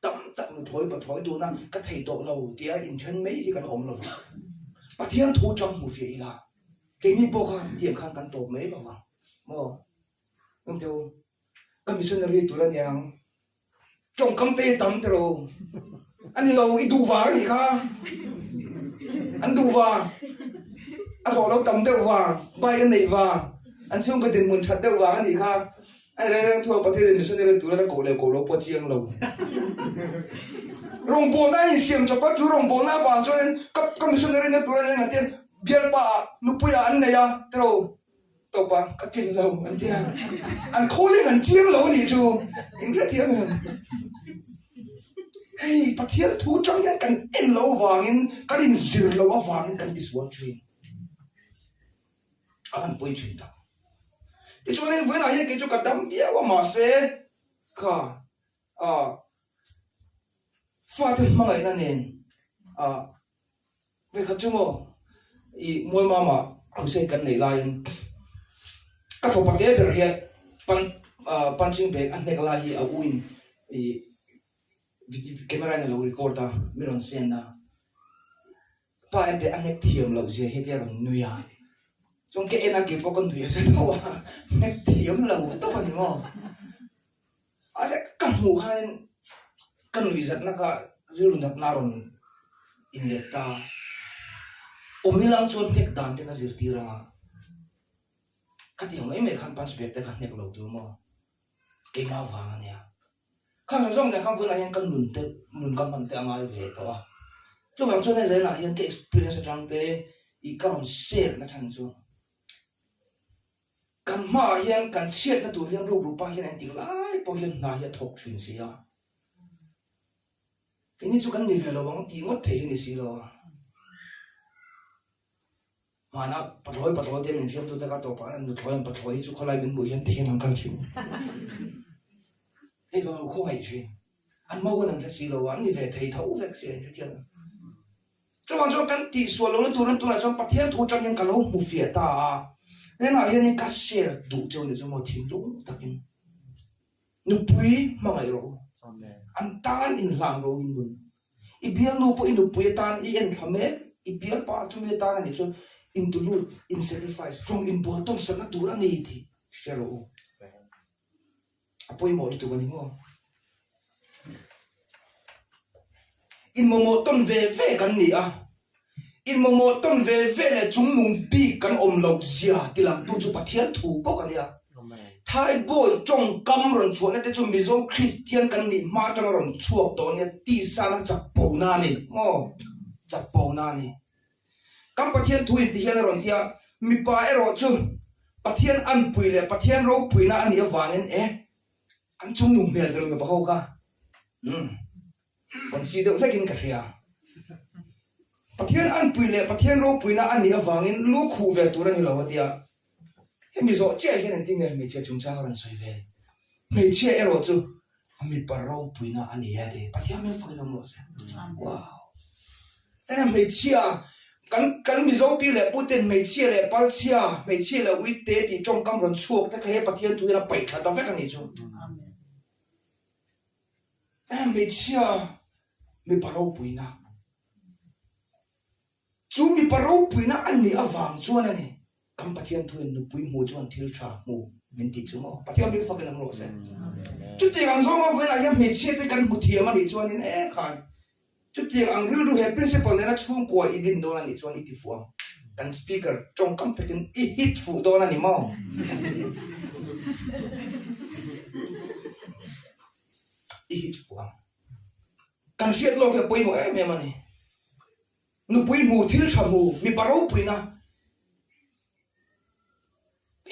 tam tak nuthawi pathawi tuna ka thei tawh lo tia inthen mai hi kan awm lo va. Pathian thu chang hmu fiah ila keini pawh khan tiang khan kan tawp mai lo vang maw? Engteu ka missionary tur a niang. Tawngkam te tam te ro. A ni lo, i duh vang a nih kha. An duh vang. A hlawh lo tam deuh vang, bike a neih vang, an chhungkaw dinhmun that deuh vang a nih kha. A ni reng reng thu a Pathian in missionary tura la koh leh koh lo pawh a chiang lo. Rawngbawlna a insiam chawp a, chu rawngbawlna avang chuanin ka ka missionary na tura eng an tia bialpa ah nupui ah an nei a ti ro. Tawp a, ka tlin lo an ti a, an calling an chiang lo anih chu in hrethiam em? Hei Pathian thu tang hian kan en lo avangin kan inzir lo avangin kan tisual thin a han pawi thin tak. Tichuanin vawiinah hian kei chu ka dam viau a mahse kha ah fate hmangaihna nen ah Vekhat chu maw i Mualmama crusade kan neih laiin ka fapa te ber hian pan punching bag a hnek lai hi a u in i camera in a lo record a mi rawn send a, pa ente a hnek thiam loh zia hi tia rawn nui a, chuan ka en a keipawh ka nui a za tho a hnek thiam lo tawp a ni maw. Mahse ka hmuh khanin ka nuihzatna kha rilru natna a rawn inlet ta. Awm ilang chuan hnek dan te ka zirtir ang a, khatiang mai mai khan punch bag te kha hnek lo tur maw? Keimah vang a nia. Kha zawng zawng nen khan vawiinah hian ka nun te nun ka hman te a ngai ve tawh a. Chuvang chuan hei zainah hian ka experience atang te ih ka rawn share na chhan chu. Kan hmaah hian kan chhiatna tur hian rukrupa hian engtik lai pawh hian hna hi a thawk thin si a, keini chu kan ni ve lo ang tih ngawt thei hi ni si lo a. Hmana pathlawi pathlawi te min fiamtute kha tawpah an nuthlawi an pathlawi hi chu khawlai min hmuh hian tihian an kal thin. Hei ka lo khawngaih thin. An hma hun an hre si lo a, an ni ve thei tho vek si an hrethiam lo. Chuvang chuan kan tihsual lohna turin tunah chuan Pathian thu atang hian ka lo hmu fiah ta a, hnenah hianin ka share duh cheu ni chu maw thinlung takin nupui hmangaih rawh u, an tan inhlan rawh u i nun, i bialnu pawh i nupui atan i enthla mek, i bialpa chumi atan a nih chuan intulut, in sacrifice, rawng inbual tawn sakna tur a ni tih hre rawh u. A pawimawh lutuk a ni maw? Inmawmawh tawn ve ve kan ni a, inmawmawh tawn ve ve leh chungnung bik kan awm loh zia tilangtu chu Pathian thu bawk a nia. Thaibawi tawngkam rawn chhuahna te chu Mizo Kristian kan nih hma atanga rawn chhuak tawh a nia, tisana chakpona a ni maw? Chakpona a ni. Kan Pathian thu in ti hian a rawn ti a, mipa erawh chu Pathian anpui leh Pathian ropuina a nih avangin e, an chungnung hmel ber mipa ho kha umm confi deuh hlekin ka hria. Pathian anpui leh Pathian ropuina a nih avangin lu khuh ve tur a ni lo a ti a, Hemi zawh chiah hian engtin nge hmeichhia chungchang a rawn sawi ve? Hmeichhia erawh chu mipa ropuina a ni e ti. Pathian hmel fakin awm rawh se. Wow! Chuan hmeichhia, kan kan Mizo pi leh pu ten hmeichhia leh palchhia, hmeichhia leh uite tih tawngkam rawn chhuak te kha he Pathian thu hian a paih tha ta vek a nih chu. Hmeichhia mipa ropuina. Chu mipa ropuina a nih avang chuan a ni. Kan Pathian thuin nupui hmu chuan thil tha hmu. Min tih chu maw? Pathian min fakin ang rawh se. Chutiang ang zawnga vawiinah hian hmeichhia te kan hmu thiam a nih chuanin e khai, chutiang ang rilru he principle nena chhungkua i din dawn a nih chuan i ti fuh ang. Kan speaker tawngkam takin i hit fuh dawn a ni maw? I hit fuh ang. Kan hriat lawk hi a pawimawh em em a ni. Nupui hmu, thil tha hmu, mipa ropuina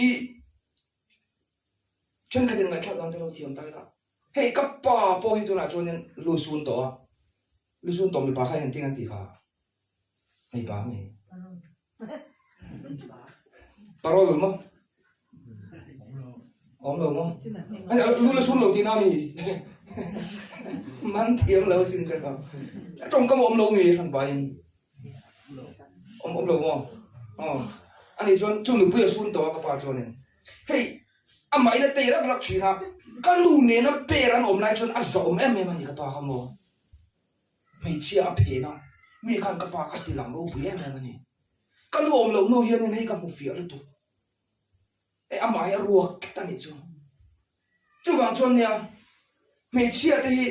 i thenkhatin ngaihthlak dan te lo thiam ta ila. Hei ka pa pawh hi tunah chuanin lu sun tawh a, lu sun tawh mipa kha engtin an tih kha? Mipa nge? Parol maw? Awm lo maw? Hei lu la sun lo tihna a mi? Man thiam lo sin ka hria. A tawngkam a awm lo mi hran pahin? Awm awm lo maw? Aw. Ani chuan chu nupui a sun tawh a ka pa chuanin hei amah in a tei rak rak thin a, ka nu nena per an awm lai chuan a zahawm em em a ni ka pa kha maw? Hmeichhia a phen a, mi khan ka pa kha ti lang ropui em em a ni. Ka nu awm loh hnu hianin hei ka hmu fiah lutuk. Hei amah hi a ruak tlat a nih chu. Chuvang chuan nia, hmeichhia te hi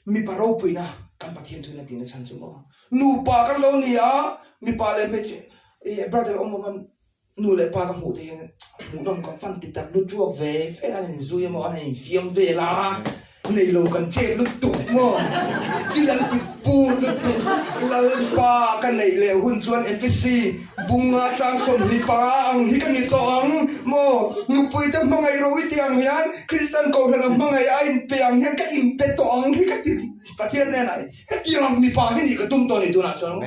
mipa ropuina kan Pathian thuin a tihna chhan chu maw. Nupa kan lo ni a, mipa leh hmeichhia, brother awm awm a Nu leh pa ka hmuh te hian hmuhnawm ka fan ti tak lut ruak ve fe an inzui emaw an infiam vel a, nei lo kan chep lutuk maw, thil an ti put lutuk, Lalpa ka neih leh hun chuan Efesi bunga chang 25 ang hi ka ni tawh ang maw, nupui te hmangaih ro i tih ang hian Kristian kohhran a hmangaih a inpe ang hian ka inpe tawh ang hi ka ti Pathian hnenah hetiang mipa hi nih ka tum tawh a ni tunah chuan.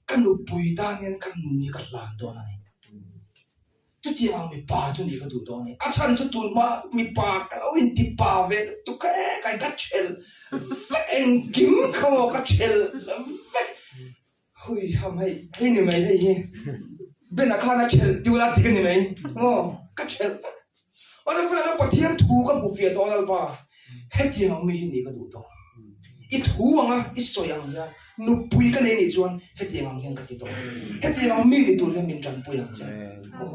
Ka nupui tan hian ka nun hi ka hlan dawn a ni. Chutiang ang mipa chu nih ka duh dawn a ni. A chhan chu tun hma mipa ka lo inti pa ve lutuk e, kai ka chhel vek engkim kha maw ka chhel vek. Hui ham hei, hei ni mai hei hi. Bena khan a chhel tiu la dik a ni mai maw, ka chhel vek. Mahse tunah chuan Pathian thu ka hmu fiah tawh a Lalpa, hetiang ang mi hi nih ka duh tawh. I thu anga i sawi ang hian nupui ka nei nih chuan hetiang ang hian ka ti tawh. Hetiang ang mi ni tur hian min tanpui ang che. Aw,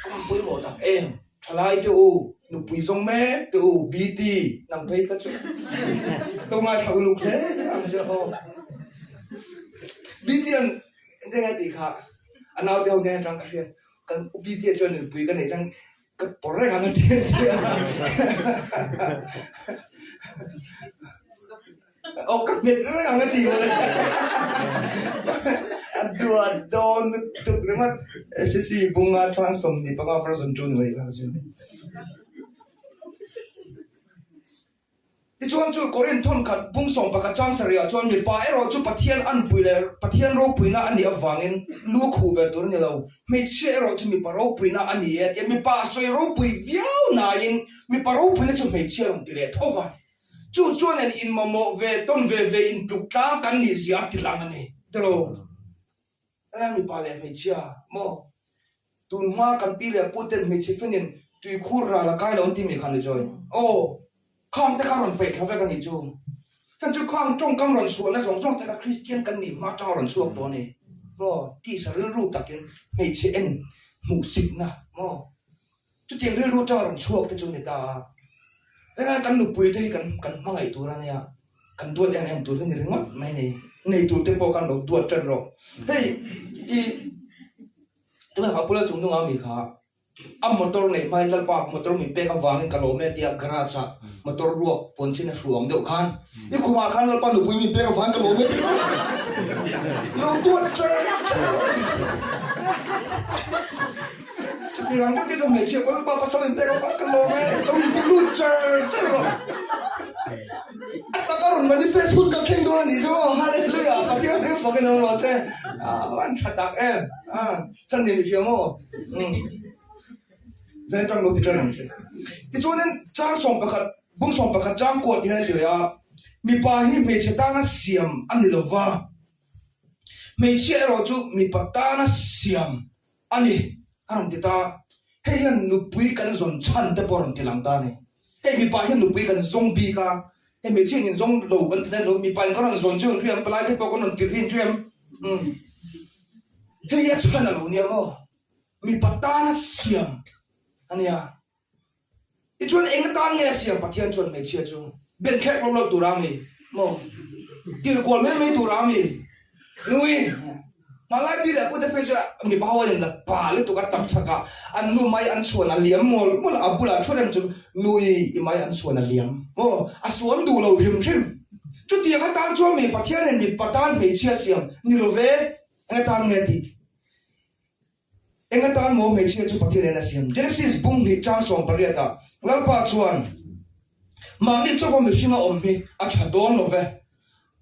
a rawn pawimawh tak em? Thalai te u, nupui zawng mek te u, BT, nang phei kha chu lo ngaithla uluk hle ang che aw. BT an engtin nge tih kha a naute ho nen atang ka hriat. Kan upi te chuan nupui ka neih chuan ka pawr reng ang a ti a ti a. Aw ka hmet reng ang a ti mawle. A duat dawn lutuk ringawt. Efesi bunga chhang 25 version 2 ni mai kha chu. Tichuan chu Korinth thawnkhat bung 11 chang sarihah chuan mipa erawh chu Pathian anpui leh Pathian ropuina a nih avangin lu khuh ve tur a ni lo, hmeichhia erawh chu mipa ropuina a ni e tia mipa sawi ropui viau nain mipa ropuina chu hmeichhia rawn ti leh tho va. Chu chuan en inmamawh ve tawn ve ve intluk tlang kan nih zia a ti lang a ni. Tilo. Helai mipa leh hmeichhia maw? Tun hma kan pi leh pu ten hmeichhe fenin tuikhur ral a kai lo an ti mi khan ni chawi. Aw, khang te kha rawn peih thla vek a nih chu. Chhan chu khang tawngkam rawn chhuahna zawng zawng te kha Kristian kan nih hma atanga rawn chhuak tawh a ni. Maw, tisa rilru takin hmeichhe en hmuhsitna maw? Chutiang rilru atanga rawn chhuak te chu a ni ta a. Helai kan nupui te hi kan kan hmangaih tur a nia, kan duat em em tur hi ni ringawt mai a ni. Nei tur te pawh khan lo duat tan rawh. Hei i tunah kha Pu Lalchungdunga mi kha a motor neih hmain Lalpa motor min pek avangin ka lawm e tia garage ah motor ruak puan chin a hru ang deuh khan I khumah khan Lalpa nupui min pek avang ka lawm e tih lo tuat char char Chutiang ang deuh te chu hmeichhia pawh Lalpa pasal min pek avang ka lawm e lo inti lut char char rawh. A taka rawn manifest hun ka thleng dawn a nih chu maw Hallelujah Pathian hming fakin awm rawh se a van tha tak em a chhan ni hria maw umm Zain tang lo ti tan ang che. Tichuanin chang 11 Bung 11 chang kuat hian a ti leh a, mipa hi hmeichhe tana siam a ni lo va, hmeichhia erawh chu mipa tana siam a ni a rawn ti ta. Hei hian nupui kan zawn chhan te pawh a rawn ti lang ta a ni. Hei mipa hian nupui kan zawng bik a, hei hmeichhia in zawng lo kan ti daih lo, mipa in kan rawn zawn chu an hriam, palai te pawh kan rawn tirh hi an hriam. Umm. Hei hi a chhan a lo nia maw? Mipa tana siam a nia. Tichuan eng atan nge a siam Pathian chuan hmeichhia chu ben thlek lawk lawk tura mi maw? Tir kual mai mai tura mi? Nui! Hmanlai pi leh pute phei chu mipa ho an inla pa lutuk a tap chhak a, an nu mai an chhuan a liam mawl mawl a, a bulah thu reng chu nui i mai an chhuan a liam maw? A suam duh lo hrim hrim. Chutiang atan chuan mi Pathianin mipa tan hmeichhia siam ni lo ve, eng atan nge tih? Eng atan maw hmeichhia chu Pathian en a siam? Genesis bung hnih chang 18 ah Lalpa chuan, Mahni chauha mihringa awm hi a tha dawn lo ve,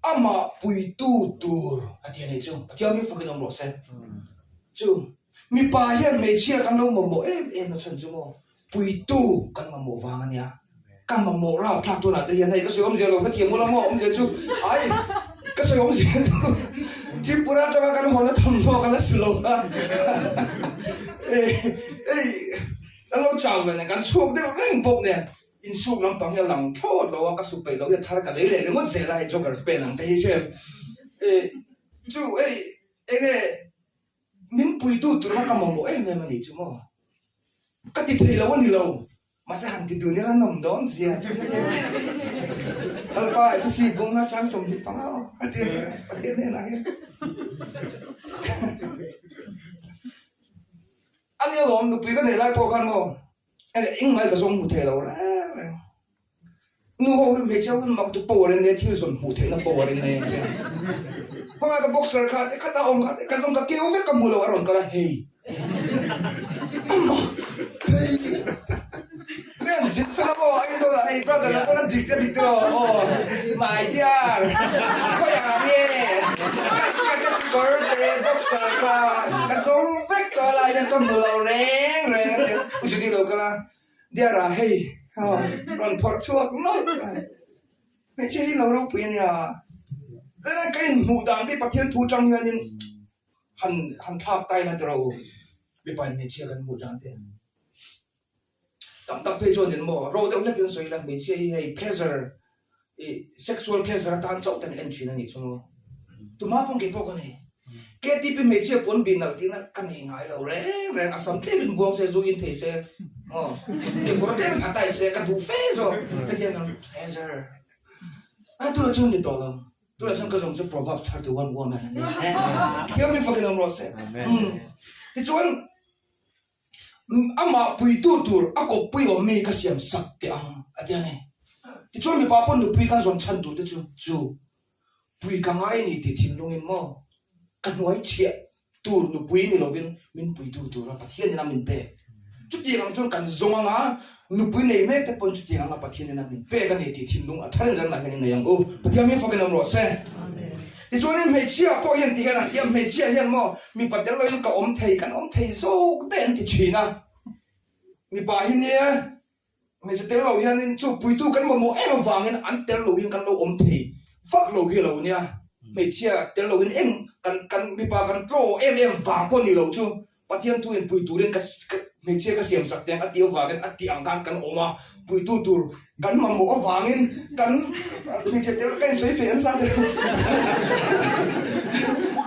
amah puitu tur a ti a nih chu. Pathian mi fakin awm rawh se. Chu mipa hian hmeichhia kan lo mamawh em em na chhan chu maw? Puitu kan mamawh vang a nia. Ka mamawh rau thlak tunah te hian hei ka sawi awmzia lo hrethiam ula maw awmzia chu ai ka sawi awmzia chu Tripura atanga kan hawn a thawmhnaw ka la su lo a ei kan lo chau ve nen kan chhuak deuh reng bawk nen insuk lampang hi a lang thlawt lo a ka su peih lo hi a thar ka lei leh ringawt zel a hei joggers pen ang te hi hre chu hei enge Min puitu tur kha ka mamawh em em a nih chu maw? Ka ti thei lo a ni lo, mahse han ti dun ila nawm dawn zia chu Lalpa Efesi bung a chang 25 aw a ti a, Pathian hnenah hian. A nia lawm, nupui ka neih lai pawh khan maw engmah hi ka zawng hmu thei lo reng reng. Nu ho hi hmeichhia hun mak chu power in nei a, thil zawn hmuh theihna power in nei a nia. Hmangaih ka boxer kha te khat a awm kha te ka zawng ka keu vek ka hmu lo a rawn kal a hei amah hei me an zin sala maw Aizawl ah hei brother la pawn a dik a dik tiraw aw my dear khawiah ah nge ka ka kawr te boxer kha ka zawng vek tawh a lai hian ka hmu lo reng reng a tia u Judy lo kal a. Diara hei rawn phawrh chhuak nawlh a, hmeichhia hi lo ropui a nia. Chuan ka inhmuh dan te Pathian thu tang hianin han han thlak ta ila tiraw u, mipa in hmeichhia kan hmuh dan te. Tam tak phei chuanin maw ro deuh hlekin sawi ila hmeichhia hi hei pleasure I sexual pleasure atan chauh ten en thin a nih chu maw? Tuma pawn kei pawh ka nei. KTP hmeichhia pawn bi nalh tihna ka nei ngai lo reng reng. A sam tlem in buang se, zu in thei se, aw kekawr tlem in a tai se ka duh fe zawk. Hetiang ang pleasure a tunah chuan ni tawh lo. Tunah chuan ka zawng chu Proverbs 31 woman a ni. Thiam in fakin awm rawh se. Tichuan Amah puitu tur a kawppui awm mi ka siam sak teh ang, a ti a ni. Tichuan mipa pawn nupui kan zawn chhan tur te chu, chu pui ka ngai a ni tih thinlungin maw ka hnuai chhiah tur nupui ni lovin min puitu tura Pathian ina min pek. Chutiang ang chuan kan zawng anga nupui nei mek te pawn chutiang anga Pathian ina min pek a ni tih thinlung a tharin zanah hian i nei ang u. Pathian min fakin awm rawh se. Tichuanin hmeichhia pawh hian ti hian an ti a, hmeichhia hian maw mipa tel loin ka awm thei, kan awm thei zawk daih an ti thin a. Mipa hi nia hmeichhe tel lo hianin chu puitu kan mamawh em avangin an tel lo hian kan lo awm thei vak lo hi a lo nia. Hmeichhia tel loin eng kan kan mipa kan tlaw em em vang pawh ni lo chu Pathian thu in pui turin ka hmeichhia ka siam sak teng a tih avangin a tih ang khan kan awm a, puitu tur kan mamawh avangin kan hmeichhe tel ka insawi feh nasa tel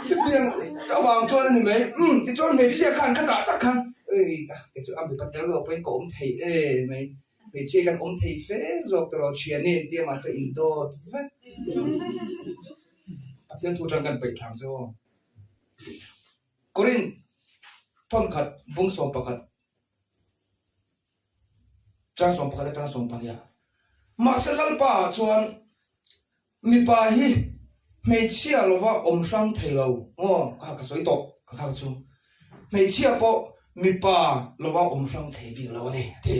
chutiang avang chuan a ni mai. Umm tichuan hmeichhia khan ka tah tak khan ei kei chu a mipa tel lo pawhin ka awm thei em mai, hmeichhia kan awm thei fe zawk tawh thiani an tia mahse indawt vek. Pathian thu atang kan peih thlang chu aw. Korinth thawnkhat bung 11 chang 11 atang 12 ah. Mahse Lalpa ah chuan mipa hi hmeichhia lova awm hrang thei lo maw kha ka sawi tawh ka kha chu hmeichhia pawh mipa lova awm hrang thei bik lo a ni a ti.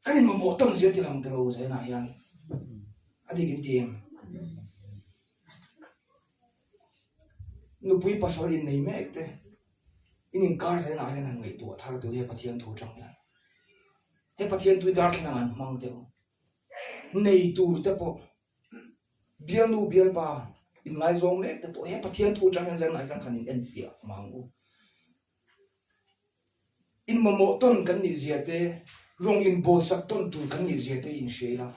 Kan inmamawh tawn zia ti lang tiro zainah hian a dik in ti em? Nupui pasal innei mek te in inkar zainah hian han ngaihtuah thar teu he Pathian thu atang hian. He Pathian tui darthlalang an hmang teu. Nei tur te pawh bialnu bialpa inngaizawng mek te pawh he Pathian thu atang hian zainah hian han in enfiah mang u. In mamawh tawn kan nih zia te, rawng inbawlsak tawn tur kan nih zia te inhria ila.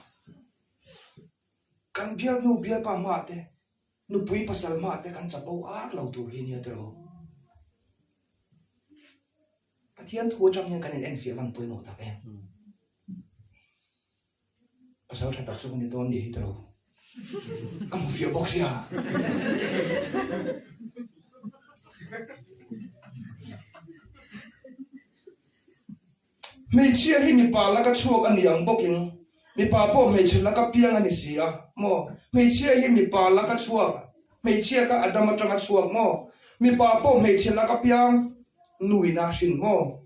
Kan bialnu bialpa hmaah te, nupui pasal hmaah te kan chapo ar lo tur hi nia tiraw? Pathian thu atang hian kan in enfiah van pawimawh tak em? Pasal tha tak chu ka ni dawn nih hi tawh lo. Ka hmu fiah bawk sia. Hmeichhia hi mipa laka chhuak a ni ang bawkin mipa pawh hmeichhe laka piang a ni si a maw? Hmeichhia hi mipa laka chhuak, hmeichhia kha Adam atanga chhuak maw? Mipa pawh hmeichhe laka piang nuin a hrin maw?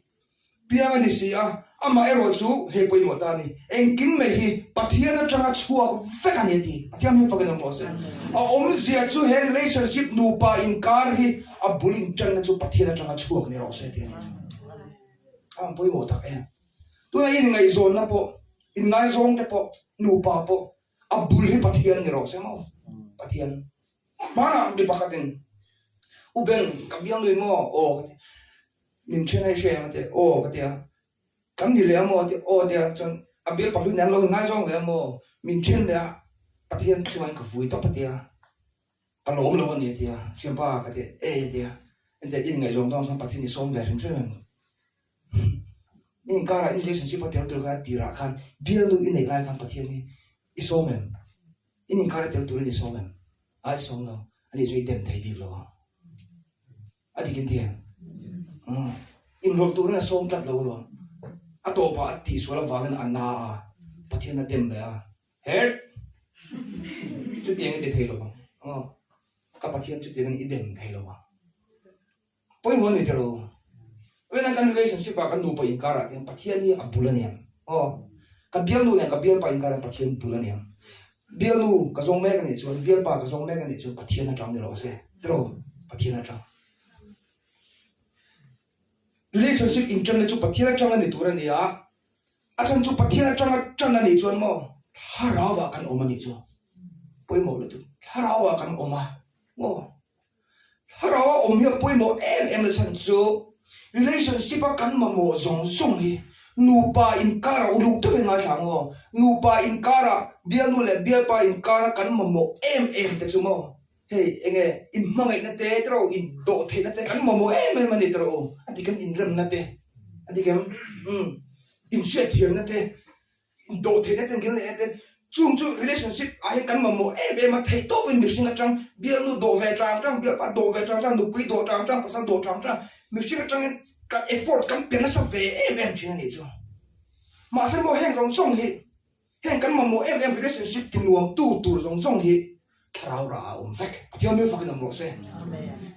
Piang a ni si a, amah erawh chu hei pawimawh ta a ni. Engkim mai hi Pathian atanga chhuak vek a ni a ti. Pathian hming fakin awm rawh se. A awmzia chu he relationship nupa inkar hi a bul intanna chu Pathian atanga chhuak ni rawh se tih a ni chu. A ang pawimawh tak em. Tunah hian ingaihzawnna pawh, inngaizawng te pawh, nupa pawh a bul hi Pathian ni rawh se maw? Pathian. Hmanah mi pakhatin, U Ben, ka biang lui maw? Aw ka ti. Min then a i hria em a ti a, Aw ka ti a. Kan ni leh a maw a ti a, Aw a ti a. Chuan a bial pakhat nen an lo inngaizawng leh a maw? Min then leh a, Pathian chuan ka vui tawp a ti a. Ka lawm lo a ni a ti a, Thianpa ka ti a, E a ti a, enteh i inngaihzawm dawn khan Pathian i sawm ve hrim hrim em? I inkarah i relationship a tel tur khan tirah khan bialnu i neih lai khan Pathian hi i sawm em? In inkar a tel turin i sawm em? A i sawm lo, ani chu i dem thei bik lo ang. A dik in ti em? Inrawlh turin a sawm tlat lo alawm. A tawpah a tihsual avangin a na a, Pathian a dem leh a. Herh! Chutiang i ti thei lo vang. Aw, ka Pathian chutiangin i dem thei lo vang. Pawimawh a ni tiro. Vena kan relationship ah kan nupa inkarah te hian Pathian hi a bul a niang. Aw, ka bialnu leh ka bialpa inkarah hian Pathian bul a niang. Bialnu ka zawng mek a nih chuan, bialpa ka zawng mek a nih chuan Pathian atang ni rawh se. Tiro, Pathian atang. Relationship inṭanna chu Pathian atang a ni tur a ni a, A chhan chu Pathian atanga ṭan a nih chuan maw thlarauah kan awm a nih chu pawimawh lutuk. Thlarauah kan awm a maw? Thlarau a awm hi a pawimawh em em na chhan chu relationship a kan mamawh zawng zawng hi nupa inkara uluk deuhin ngaithla ang aw. Nupa inkara bialnu leh bialpa inkara kan mamawh em em te chu maw hei enge inhmangaihna te tiraw indawh theihna te kan mamawh em em a ni tiraw u a ti kan inremna te a ti kem umm inhriatthiamna te indawh theihna te ngil neihna te chung chu relationship ah hian kan mamawh em em a theih tawpin mihring atang bialnu dawh ve tang tang bialpa dawh ve tang tang nupui dawh tang tang pasal dawh tang tang mihring atangin kan effort kan pe nasa ve em em thin a nih chu mahse maw heng zawng zawng hi Heng kan mamawh em em relationship ti nuam tu tur zawng zawng hi thlarau rah a awm vek. Pathian hmel fakin awm rawh se.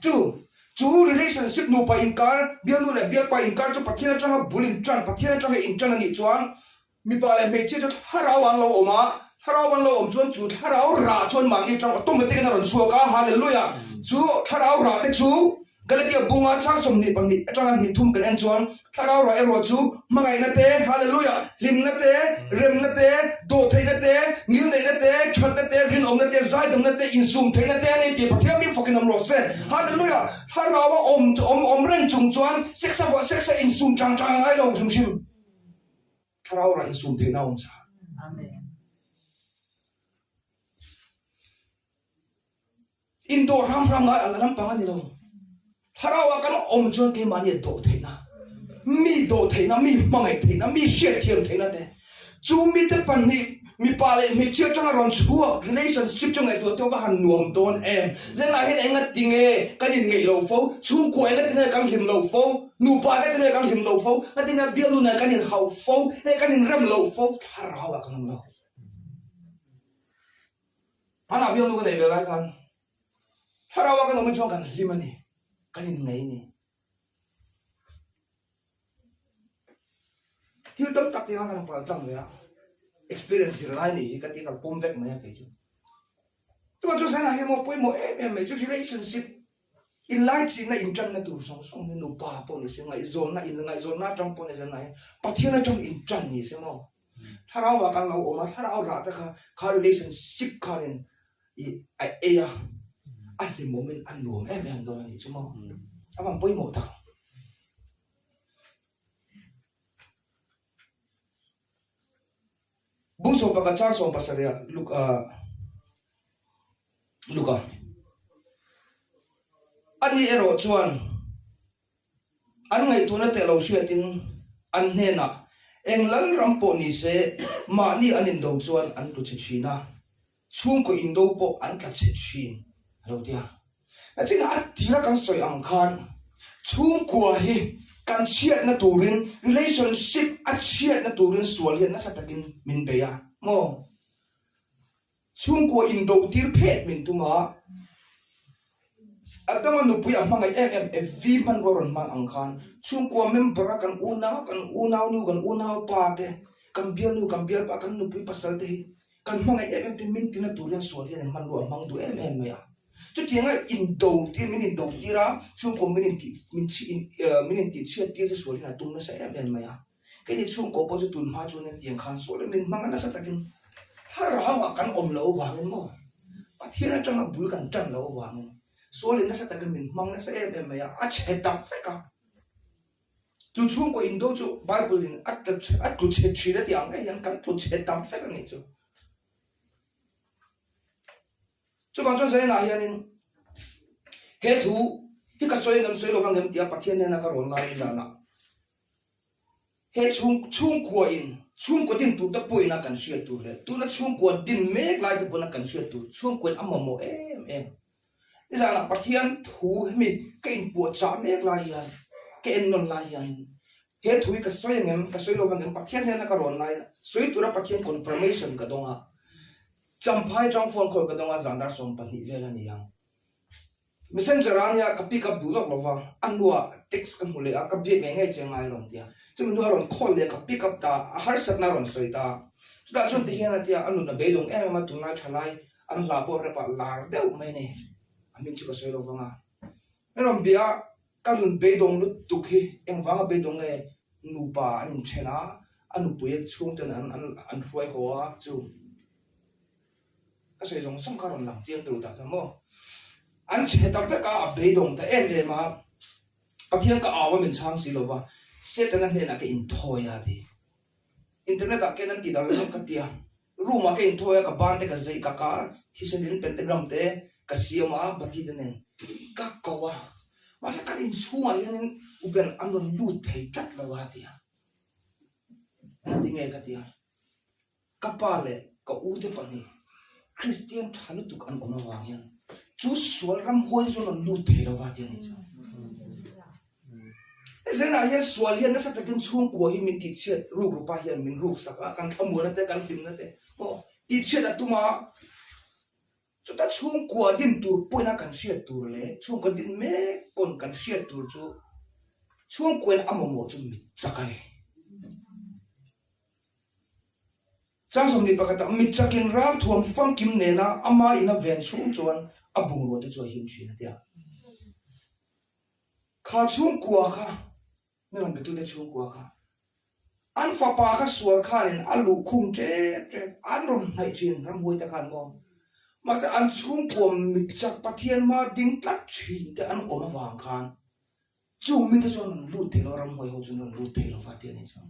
Chu chu relationship nupa inkar, bialnu leh bialpa inkar chu Pathian atanga bul intan, Pathian atanga intan a nih chuan mipa leh hmeichhia chu thlarau an lo awm a, thlarau an lo awm chuan chu thlarau rah chuan mahni atang automatic in a rawn chhuak a, Hallelujah! Chu thlarau rah te chu Galatia bunga chang 22 atanga hnih thum kan en chuan Thlarau rah erawh chu hmangaihna te, Hallelujah, hlimna te, remna te, dawhtheihna te, ngilneihna te, thatna te, rinawmna te, zaidamna te, insumtheihna te a ni tih Pathian hming fakin awm rawh se. Hallelujah! Thlarau a awm awm awm reng chung chuan sex a vuah sex a insum chang chang a ngai lo hrim hrim. Thlarau rah insumtheihna a awm sa. Amen. Indawh hram hram ngai ang lampang a ni lo. Thlarauah kan awm chuan keimahni a dawh theihna, mi dawh theihna, mi hmangaih theihna, mi hriatthiam theihna te, chu mite pahnih mipa leh hmeichhia atanga rawn chhuak relationship chu ngaihtuah te va han nuam dawn em. Zengah hian enga tinge kan inngeih lo fo, chhungkua enga tinge kan hlim lo fo, nupa enga tinge kan hlim lo fo, enga tinge bialnu nen kan inhauh fo, hei kan inrem lo fo, thlarauah kan awm lo. Hmanah bialnu ka neih ve lai khan thlarau a kan awm hi chuan kan hlim a ni, kan innei a ni. Thil tam tak te khan kan pal tlang ve a, experience zir lai nih hi ka ti kan pawm vek mai a kei chu. Chuan chu zanah hian maw pawimawh em em mai chu relationship inlaichinna intanna tur zawng zawng hi nupa pawh ni se ngaihzawnna inngaihzawnna atang pawh ni se zanah hian Pathian atang intan ni se maw. Thlarau ah kan lo awm a, thlarau rah te kha kha relationship khanin i a ei a, a hlimawmin a nuam em em dawn a nih chu maw? A van pawimawh tak. Bung sawm pakhat chang sawm pasarih ah Luka Luka ani erawh chuan. An ngaihtuahna te lo hriatin an hnenah eng lalram pawh ni se mahni an indo chuan an tlu chhe thin a, chhungkaw indo pawh an tla chhe thin a lo ti a. Nachinah a tira kan sawi ang khan chhungkua hi kan chhiatna turin relationship a chhiatna turin sual hian nasa takin min bei a maw? Chhungkua indo tir phet min tum a, Adama nupui a hmangaih em em Evi hmanrua rawn hmang ang khan chhungkua member a kan unau, kan unaunu, kan unaupa te, kan bialnu, kan bialpa, kan nupui pasal te hi kan hmangaih em em te min tina tur hian sual hian hmanrua a hmang duh em em mai a. Chutianga indo tir, min indo tir a, chhungkua min intih min intihchhiat tir te sual hian a tum nasa em em mai a. Keini chhungkaw pawh chu tun hma chuan hetiang khan sual in min hmang a nasa takin thlarau ah kan awm loh avangin maw Pathian atanga bul kan tan loh avangin sual in nasa takin min hmang nasa em em mai a, a chhe tak vek a. Chu chhungkaw indo chu Bible in a a tlu chhe thin a tih ang ngei hian kan tlu chhe tam vek a nih chu. Chuvang chuan Zainah hianin he thu hi ka sawi ngam sawi lovang em tia Pathian nena ka rawn lai zanah He chhung chhungkua in chhungkaw din tur te pawhin a kan hriat tur leh tuna chhungkua din mek lai te pawn a kan hriat tur chhungkua in a mamawh em em. Nizanah Pathian thu hemi ka inpuahchah mek lai hian ka ennawn lai hianin he thu hi ka sawi angem ka sawi lo vang em Pathian hnena ka rawn lai sawi tura Pathian confirmation ka dawng a Champhai atang phone call ka dawng a zan dar 12 vel a ni ang. Messenger a nia ka pick up duh lawk lova, a hnuah text ka hmu leh a, ka biak ngei ngei che ngai a rawn ti a, chumi hnuah a rawn call leh a ka pick up ta, a harsatna a rawn sawi ta, chutah chuan ti hian a tia a nun a beidawng em em a, tunlai thalai an hla pawh rep ah lar deuh mai a ni, a hming chu ka sawi lo vang a, a rawn bia a, ka nun beidawng lutuk hi engvanga beidawng nge nupa an inthen a, a nupui a chhungten an an hruai haw a chu. Ka sawi zawng zawng kha rawn lang chiang tur dah chuan maw. An chhe ta vek a, a beidawng ta em em a. Pathian ka au a min chhang si lo va, Setana hnenah ka inthawi a ti. Internet ah khian an tih dan zawng ka ti a. Room ah ka inthawi a, ka ban te ka zei ka ka a, thisen in pentagram te ka siam a, bati te nen ka ko a. Mahse kan inchhungah hianin Uben an rawn lut thei tlat lo a ti a. Engati nge ka ti a. Ka pa leh ka ute pahnih Kristian tha lutuk an awm avang hian chu sual ramhuai chu an rawn lut thei lo va ti a nih chu. Hezena hian sual hian nasa takin chhungkua hi min tihchhiat ruk rupa hian min ruk sak a, kan thlamuana te kan hlimna te pawh tihchhiat a tum a, chuta chhungkua din tur pawhin a kan hriat tur leh chhungkua din mek pawn kan hriat tur chu chhungkuain a mamawh chu mit chak a ni. Chang 21 ah mi chakin ralthuam famkim nena ama in a ven chhung chuan a bungrua te chu a him thin a tia. Kha chhungkua kha, mi rawn betute chhungkua kha, an fapa kha sual khanin a luhkhung tep tep, an rawn hnaih thin ramhuai te khan maw. Mahse an chhungkua mi chak Pathian hma ding tlat thin te an awm avang khan Chung mite chuan rawn lut thei lo, ramhuai ho chuan rawn lut thei lo va ti a ni chuan.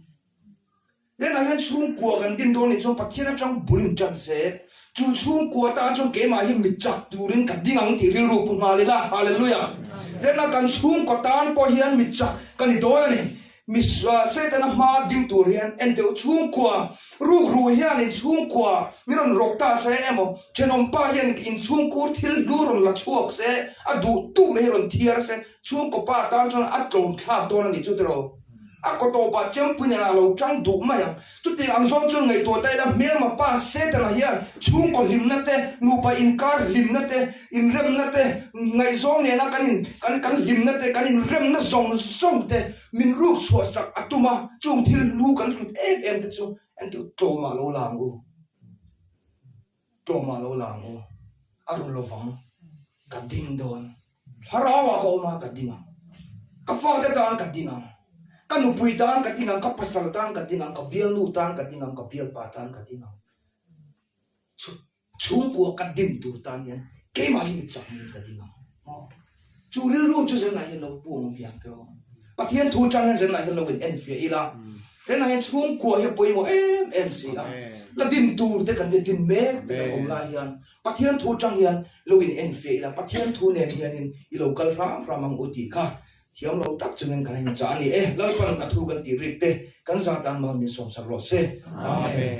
Lenah hian chhungkua kan din dawn nih chuan Pathian atang bul in tan se, chu chhungkua tan chuan keimah hi mi chak turin ka ding ang tih rilru pu nghal ila, Hallelujah! Lenah kan chhungkaw tan pawh hian mi chak ka ni dawn a ni. Mi Setana hma ding tur hian enteh chhungkua rukru hian in chhungkua min rawn rawk ta se emaw thenawmpa hian in chhungkur thil hlu rawn la chhuak se, a duh duh mai hi rawn thiar se, Chhungkaw pa tan chuan a tlawm thlak dawn a ni chu tiraw? A kaw tawpah chempui nen a lo tang duh mai ang. Chutiang ang zawng chuan ngaihtuah ta ila hmelma pa Setana hian chhungkaw hlimna te, nupa inkar hlimna te, inremna te, ngaihzawng nena kan in kan kan hlimna te, kan inremna zawng zawng te min ruk chhuah sak a tum a, chung thil hlu kan hlut em em te chu engtin tlawmah lo la ang u. Tlawmah lo la ang u. A ru lovang. Ka ding dawn. Thlarauah ka awm a, ka ding ang. Ka fate tan ka ding ang. Ka nupui tan ka ding ang, ka pasal tan ka ding ang, ka bialnu tan ka ding ang, ka bialpa tan ka ding ang. Chhungkua ka din tur tan hian keimah hi mi chak niin ka ding ang. Chu rilru chu zenah hian lo pu ang hian ka rawh. Pathian thu chang hian zenah hian lo in enfiah ila. Zenah hian chhungkua hi a pawimawh em em si a. La din tur te kan din mek te kan awm lai hian Pathian thu chang hian lo in enfiah ila, Pathian thu nen hianin i lo kal hram hram ang u tih kha. Thiam lo tak chungin kan inchah a ni e. Lalpan a thu kan tih rik te kan zat tan mal min sawmsak rawh se. Amen.